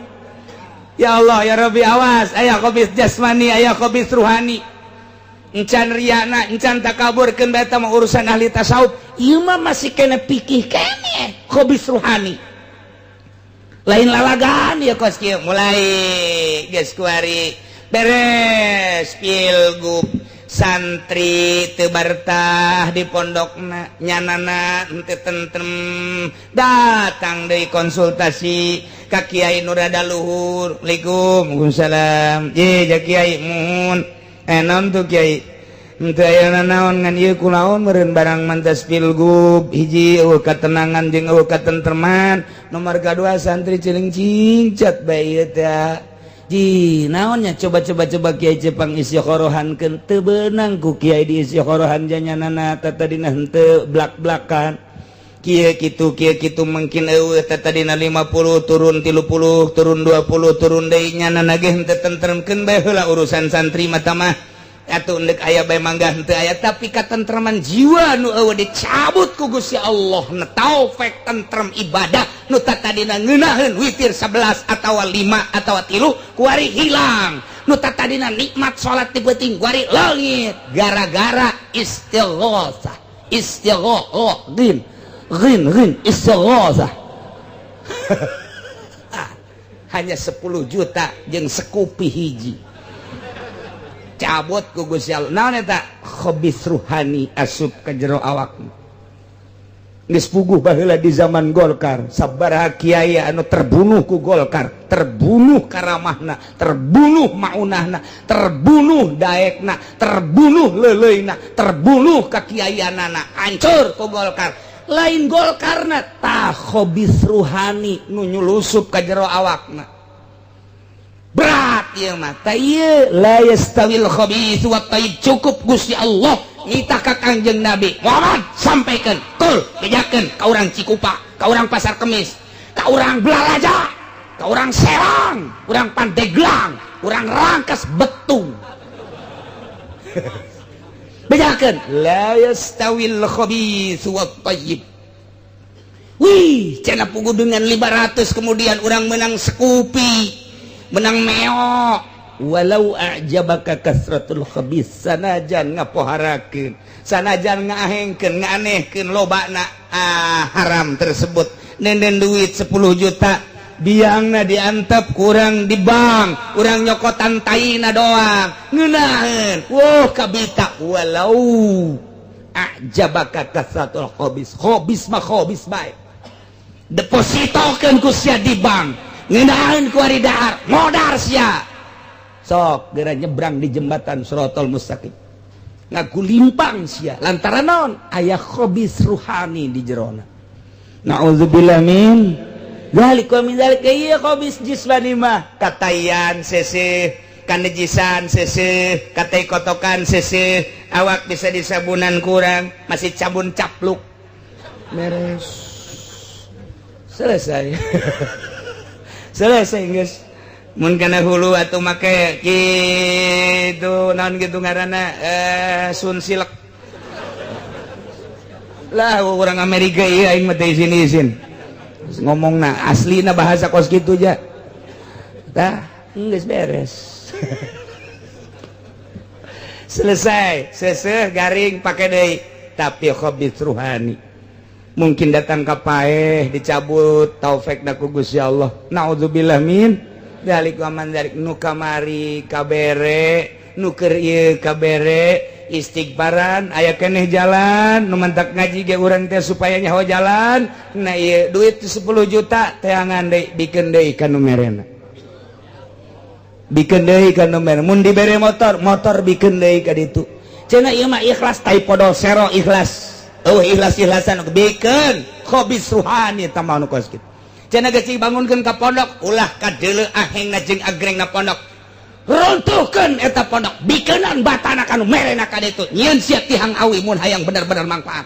Ya Allah ya Rabbi awas, aya khobis jasmani, aya khobis ruhani. Encan riana, encan takabur keun bae mah urusan ahli tasawuf. Ieu mah masih kena pikih keneh khobis ruhani. Lain lalagan ya kos kieu mulai geus kuari beres pilgub santri teu bartah di pondokna nyanana henteu tentrem datang deui konsultasi ka kiai nu rada luhur. Assalamualaikum. Waalaikumsalam. Ye ja kiai muhun naon tuh kiai henteu aya nanaon ngan ieu kunaon meureun barang mantas pilgub hiji eueuh katenangan jeung eueuh katentreman nomor kadua santri ciling cingcat bae ieu teh ji naonnya coba-coba coba kiai Jepang istikhorohankeun teu beunang ku kiai di istikhorohan janyanana tatadina henteu blak-blakan kieu kitu mungkin eueuh tatadina 50 turun 30 turun 20 turun deui nyanana ge henteu tentremkeun bae heula urusan santri mah mah atuh ndek aya bae mangga henteu aya tapi katentreman jiwa nu eueuh dicabut ku Gusti Allah na taufik tentrem ibadah nu tatadina ngeunaheun witir 11 atawa 5 atawa 3 kuari hilang nu tatadina nikmat salat di peuting kuari leungit gara-gara istighosah istighosah ghin ghin ghin istighosah. Hanya 10 juta jeung sekupi hiji cabut ku Gusti Allah. Naon eta khobis ruhani asup ka jero awakna. Geus puguh baheula di zaman Golkar sabaraha kiai anu terbunuh ku Golkar, terbunuh karamahna, terbunuh maunahna, terbunuh daekna, terbunuh leuleuyna, terbunuh kakiaianana, hancur ku Golkar. Lain Golkarna tah khobis ruhani nu nyulusup ka jero awakna. Berat ieu mah tah ieu la yastawil khabits wat thayyib. Cukup Gusti Allah nitah ka Kangjeng Nabi Muhammad sampaikan kul bejakeun ka urang Cikupa, ka urang Pasar Kemis, ka urang Belaraja, ka urang Serang, urang Pandeglang, urang Rangkas Betung. Bejakeun la yastawil khabits wat thayyib. Wih, cenah puguh dengan 500 kemudian urang menang sekupi, menang meok. Walau a'jabaka kasratul khabis, sanajan ngapoharakeun, sanajan ngaahengkeun, ngaanehkeun lobana haram tersebut. Nenden duit 10 juta biangna diantep kurang di bank, urang nyokotan taina doang ngeunaheun. Wah kabita walau a'jabaka kasratul khabis, khabis mah khabis bae. Depositokeun ku sia di bank, ngeunaheun ku ari dahar, modar sia. Sok geura nyebrang di jembatan Siratal Mustaqim. Ngagulimpang sia lantaran naon? Aya khabis ruhani di jerona. Nauzubillah min dzalik wa min dzalik. Ieu khabis jismani mah katayan seseh Kanejisan seuseuh, katai kotokan seuseuh, awak bisa disabunan kurang, masih cabun capluk. Beres. Selesai. Selesai geus. Mun kana hulu atuh make kitu naon kitu ngaranna Sunsilk. Lah orang Amerika ieu aing mah teu isin-isin. Ngomongna aslina bahasa kos kitu ja. Tah, geus beres. Selesai, seuseuh garing pake deui. Tapi khabits ruhani. Mungkin datang ka paeh dicabut taufik ku Gusti Allah. Naudzubillah min dzalik wa man dzalik. Nu kamari kabere, nu keur ieu kabere, istighfaran aya keneh jalan, nu mantak ngaji ge urang teh supaya nyaho jalan. Nah ieu duit 10 juta teangan deui, bikeun deui ka nu merena. Bikeun deui ka nu merena. Mun dibere motor, motor bikeun deui ka ditu. Cenah ieu mah ikhlas, tai podol sero ikhlas. Oh ikhlas-ikhlasan bikeun khabis ruhani eta mah nu kos kitu. Cenah geus dibangunkeun ka pondok, ulah kadeuleu ahengna jeung agrengna pondok. Runtuhkeun eta pondok, bikeunan batana ka nu merena ka ditu. Nyieun sia tihang awi mun hayang bener-bener manfaat.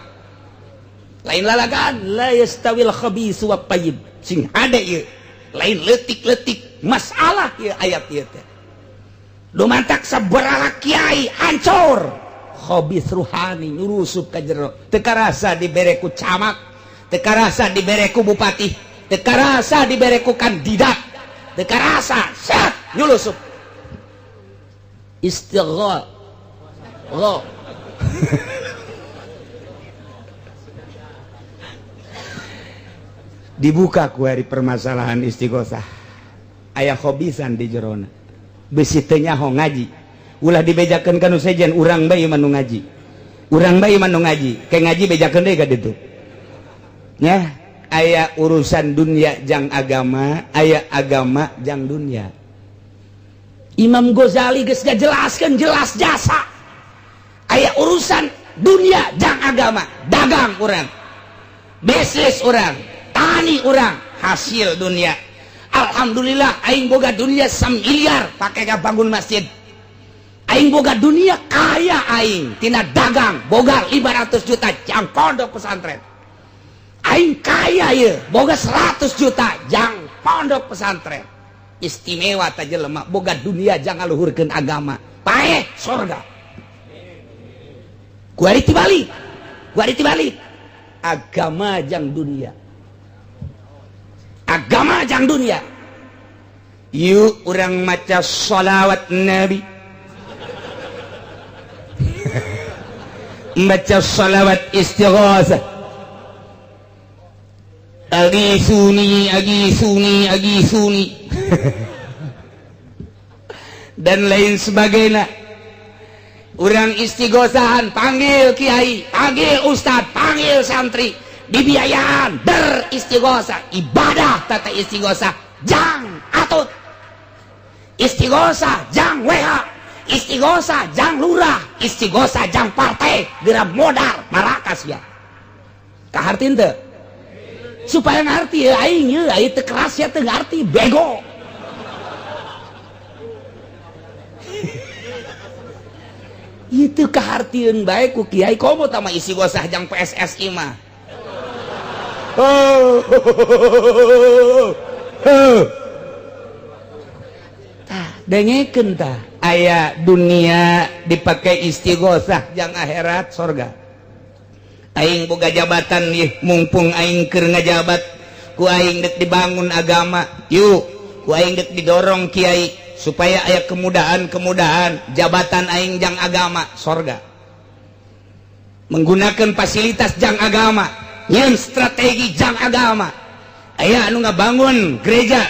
Lain lalagan la yastawil khabis wa thayyib. Sing hade ieu. Lain leutik-leutik masalah ieu ayat ieu teh. Dumantak sabaraha kiai hancur. Khabis ruhani nyurusup ka jero. Teu karasa dibere ku camat, teu karasa dibere ku bupati, teu karasa dibere ku kandidat, teu karasa set nyulusup. Istigha. Dibuka ku hari permasalahan istighosah. Aya khobisan di jerona. Bisi teu nyaho ngaji. Ulah dibejakeun ka nu sejen, urang bae mah nu ngaji. Urang bae mah nu ngaji. Ke ngaji bejakeun deui ka ditu. Nya, aya urusan dunia jang agama, aya agama jang dunia. Imam Ghazali geus ngajelaskeun jelas jasa. Aya urusan dunia jang agama, dagang urang, bisnis urang, tani urang, hasil dunia. Alhamdulillah aing boga dunia 1 miliar pake bangun masjid. Aing boga dunia kaya aing tina dagang boga 500 juta jang pondok pesantren. Aing kaya ye boga 100 juta jang pondok pesantren. Istimewa ta jelema boga dunia jang ngaluhurkeun agama. Paeh sorga. Kuari tibalik. Kuari tibalik. Agama jang dunia. Agama jang dunia. Yuk urang maca sholawat Nabi. Baca sholawat istighosah. Agisuni, agisuni, agisuni. Dan lain sebagainya. Urang istighosahan, panggil kiai, panggil ustad, panggil santri, dibiayaan beristighosah, ibadah tata istighosah, jang atut. Istighosah jang WH, istighosah jang lurah, istighosah jang partai, geura modar marakas ya. Kaharti teu? Supaya ngarti ya aing ye, aing teu keras ya teu ngarti, bego. Itu kahartieun bae ku kiai komo tah mah istighosah jang PSSI mah. Oh. Tah, dengekeun tah, aya dunia dipakai istighosah jang akhirat sorga. Aing boga jabatan ieu, mumpung aing keur ngajabat, ku aing deuk dibangun agama. Yuk, ku aing deuk didorong kiai supaya aya kemudahan-kemudahan jabatan aing jang agama sorga. Menggunakan fasilitas jang agama, nyeun strategi jang agama. Aya anu ngabangun gereja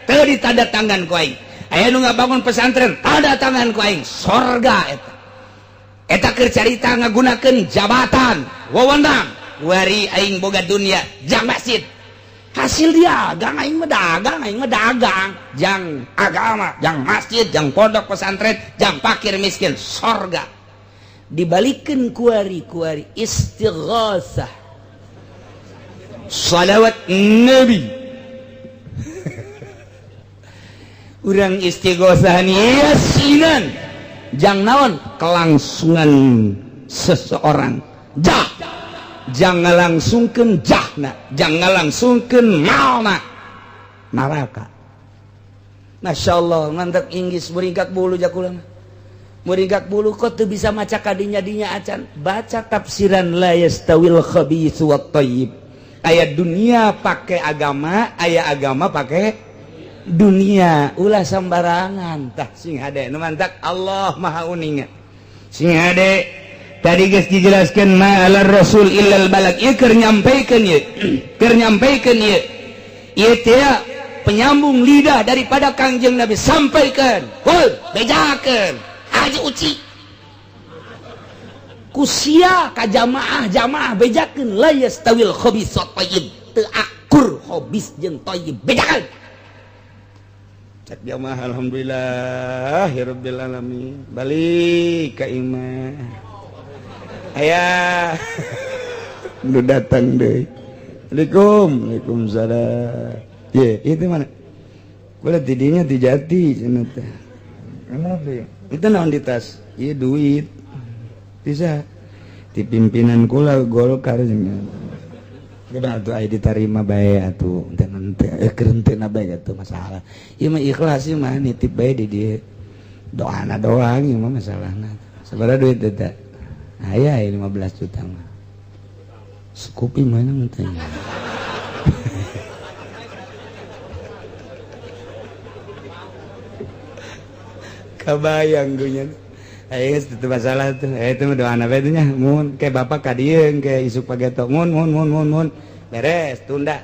teu ditanda tangan ku aing. Aya nu ngabangun pesantren tanda tangan ku aing, sorga eta. Eta keur carita ngagunakeun jabatan, wewenang, wari aing boga dunia jang masjid. Hasil dia dagang, aing mah dagang, aing mah dagang jang agama, jang masjid, jang pondok pesantren, jang fakir miskin, sorga. Dibalikeun kuari-kuari istighosah. Salawat Nabi. Urang istighosah yasinan jang naon kelangsungan seseorang, jah jangan langsungkeun jahna, jangan langsungkeun malna neraka. Masya Allah, mantap. Inggris muringkak bulu jakula mah, muringkak bulu. Kok tuh bisa maca kadinya dinya acan baca tafsiran la yastawil khabitsu wat thayyib. Ayat dunia pakai agama, ayat agama pakai dunia, ulah sembarangan. Tah, sing hade nu mantak Allah Maha uninga. Sing hade, tadi geus dijelaskeun ma alar rasul illal balagh. Ieu keur nyampaikan, ieu keur nyampaikan, ieu ieu teh penyambung lidah daripada Kangjeng Nabi. Sampaikan, hol bejakeun Haji Uci kusia ka jamaah jamaah, bejakeun la yastawil khabis wat thayyib, teu akur khabis jeung thayyib. Bejakeun cek jamaah, alhamdulillah ya rabbil alamin. Balik ka imah, aya nu datang deui. Assalamualaikum. Waalaikumsalam. Ye, itu mana? Boleh tidinya di jati cenah teh. Kenapa ya? Itu naon di tas? Iya, duit. Bisa di pimpinan kula Golkar cenah. Udah atuh, aya diterima bae atuh, ente ente keur henteu bae atuh masalah. Ieu mah ikhlas, ieu mah nitip bae di dieu. Doana doang ieu mah masalahna. Sabaraha duit eta? Aya 15 juta mah. Scoopy mana teh? Kabayang gue nya. Ayo, itu masalah tuh. Eh, itu mah doana bae nya. Mun kayak bapak ka dieu, kayak isuk pageto. Mun mun mun mun mun. Beres, tunda.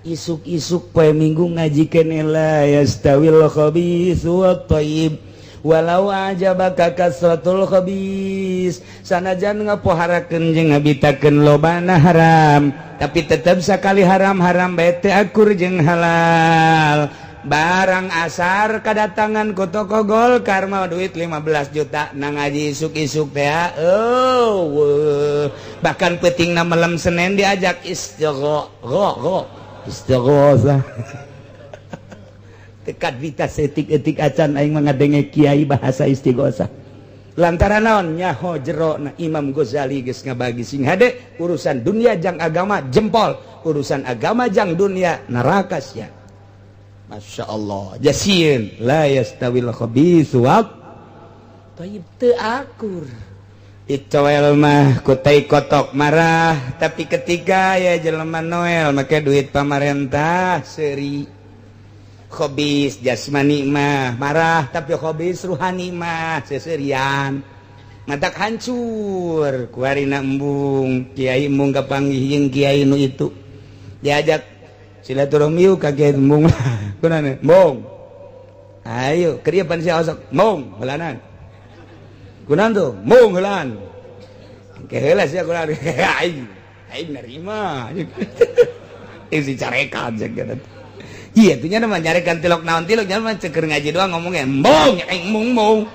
Isuk-isuk poe Minggu ngaji keneh la yastawil khabitsu wat thayyib walau ajabaka kasratul khabis. Sanajan ngapoharakeun jeung ngabitakeun lobana haram, tapi tetep sakali haram-haram bae teu akur jeung halal. Barang asar kedatangan ku toko Golkar mau duit 15 juta na ngaji isuk-isuk teh. Oh, bahkan peting na malam Senin diajak istighosah. Tekat vita setik-etik acan aing mah ngadenge kiai bahasa istighosah, lantaran naon? Nyaho jero na. Imam Ghazali geus ngabagi, sing hade, urusan dunia jang agama jempol, urusan agama jang dunia neraka sia. Masya Allah, jasieun la yastawil khabitsu wat thayyib, teu akur. Dicoel mah ku tai kotok marah, tapi ketika ya jelema Noel make duit pamarentah seuri. Khobis jasmani mah marah, tapi khobis ruhani mah seserian, matak hancur. Kuarina embung kiai, embung kapanggih jeung kiai nu itu, diajak silaturahmi yuk ka kiai. Embung lah kunaon, embung ayo keur ieu pan sia osok, embung heulanan kunaon tuh, embung heulaan ke heula sia kunaon, aing aing nerima isi carekan cek gitu. Iya, tuh nya mah nyarekan tilok naon tilok nya mah ceker ngaji doang ngomongnya embung aing embung embung.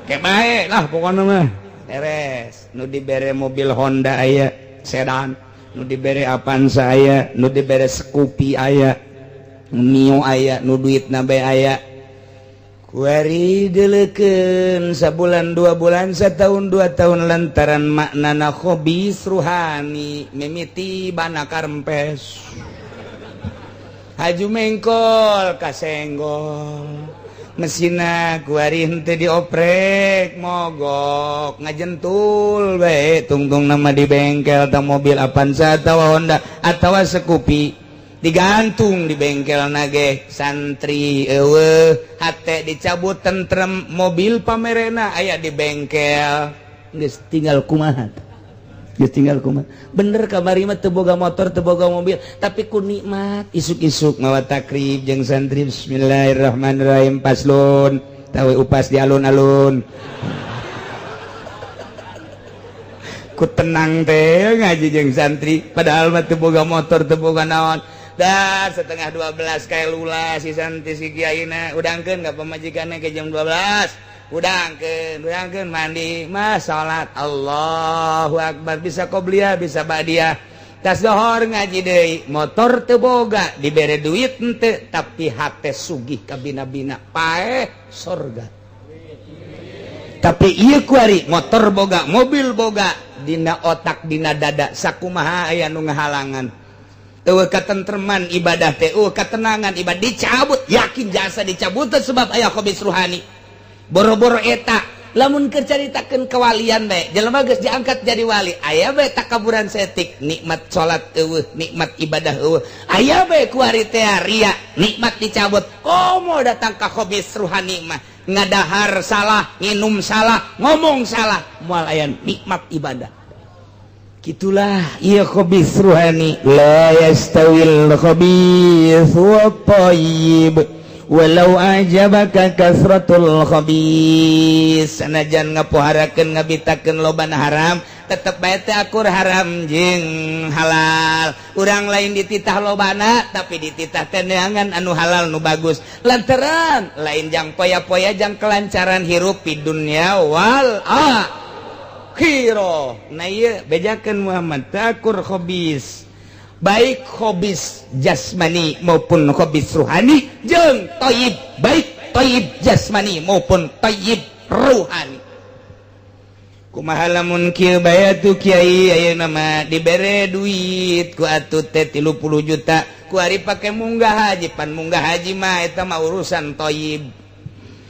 Kayak bae lah pokoknya mah. Beres. Nu dibere mobil Honda aya sedan, nu dibere Avanza aya, nu dibere Scoopy aya, Mio aya, nu duitna bae aya. Kuari deleukeun sabulan, 2 bulan, setahun, 2 tahun, lantaran maknana khobis ruhani mimiti bana karempes, haju mengkol kasenggol mesina, kuari henteu dioprek, mogok ngajentul bae tungtung nama di bengkel. Atau mobil Avanza atau Honda atau Scoopy digantung di bengkel nage, santri eueuh, hate dicabut tentrem, mobil pamerena aya di bengkel. Geus tinggal kumaha, geus tinggal kumaha? Bener, kamari mah teu boga motor, teu boga mobil, tapi ku nikmat isuk-isuk mawa takrib jeung santri, bismillahirrahmanirrahim, paslon tahu upas di alun-alun. Ku tenang teh ngaji jeung santri, padahal mah teu boga motor, teu boga naon. Dah setengah 12 kayak lula si santri, si kiaina udangkeun ka pamajikanna ke jam 12, udangkeun udangkeun, mandi mah, salat, Allahu akbar, bisa qobliyah bisa ba'diyah. Tas dohor ngaji deui, motor teu boga, dibere duit henteu, tapi hate sugih kabina-bina, paeh sorga. Tapi ieu kuari motor boga, mobil boga, dina otak, dina dada sakumaha aya nu ngahalangan. Eueuh katentreman ibadah teh, eueuh katenangan ibadah, dicabut, yakin jasa dicabut sebab aya khabis ruhani. Boro-boro eta, lamun keur caritakeun kewalian bae, jelema geus diangkat jadi wali, aya bae takaburan setik, nikmat salat eueuh, nikmat ibadah eueuh. Aya bae kuari teh ria, nikmat dicabut. Komo datang ka khabis ruhani mah, ngadahar salah, nginum salah, ngomong salah, moal aya nikmat ibadah. Gitulah ieu khabis ruhani. La yastawil khabis wa thayyib walau ajabaka kasratul khabis. Sanajan ngapoharakeun, ngabitakeun lobana haram, tetep bae teh akur haram jeung halal. Urang lain dititah lobana, tapi dititah teh neangan anu halal, nu bagus, lantaran lain jang poya-poya, jang kelancaran hirup di dunya wal akhirah. Nah, ieu bejakeun Muhammad takur khabis, baik khabis jasmani maupun khabis ruhani, jeung thayyib, baik thayyib jasmani maupun thayyib ruhani. Kumaha lamun kieu bae atuh, Kiai? Ayeuna mah dibere duit ku atuh teh 30 juta, ku ari pake munggah haji. Pan munggah haji mah eta mah urusan thayyib.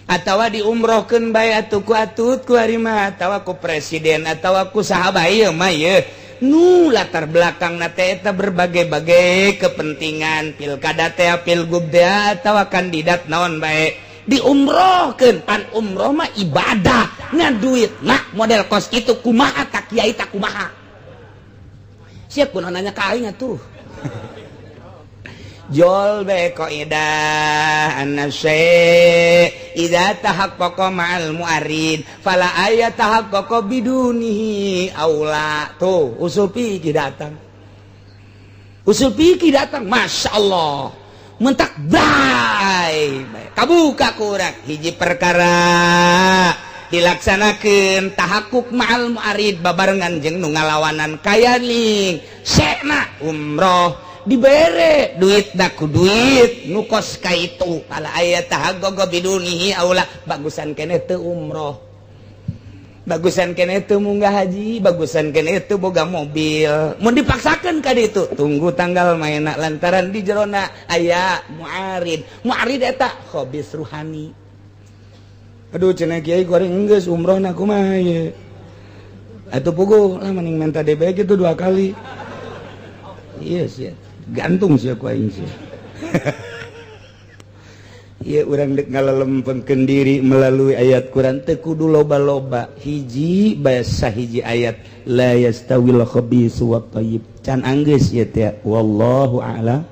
Atawa diumrohkeun bae atuh ku atut ku ari mah, atawa ku presiden, atawa ku saha bae. Ieu mah ieu nu latar belakang na teh eta berbagai-bagai kepentingan, pilkada teh, pilgub teh, atawa kandidat naon bae, diumrohkeun. Pan umroh mah ibadah, ngan duit nah model kos itu kumaha tak, Kiai? Tak kumaha siap kunaon nanya ka aing atuh. Jol be kaidah anna syai' idza tahaqqaqa ma'al mu'arid fala ayat tahaqqaqa bidunihi aula. Tuh usul fikih datang, usul fikih datang. Masya Allah, mentak bae kabuka kurang hiji perkara dilaksanakan tahakuk ma'al mu'arid, babarengan jeung nu ngalawanan. Kaya ning sekna umroh dibere duit ku duit nu kos ka itu, fala aya tahaqqaqa bidunihi aula. Bagusan keneh teu umroh, bagusan keneh teu munggah haji, bagusan keneh teu boga mobil. Mun dipaksakeun ka ditu, tunggu tanggal mainna, lantaran di jerona aya muarid. Muarid eta khabis ruhani. Aduh, cenah Kiai, goreng geus umroh na kumaha ye atuh? Puguh lah, mending minta DB gitu dua kali. Iya sih, gantung sih aku aing sih. Iya, urang dek ngalalempengkeun diri melalui ayat Quran teu kudu loba-loba, hiji bahasa, hiji ayat, la yastawil khabis wat thayyib, can anggeus ieu teh. Wallahu a'lam.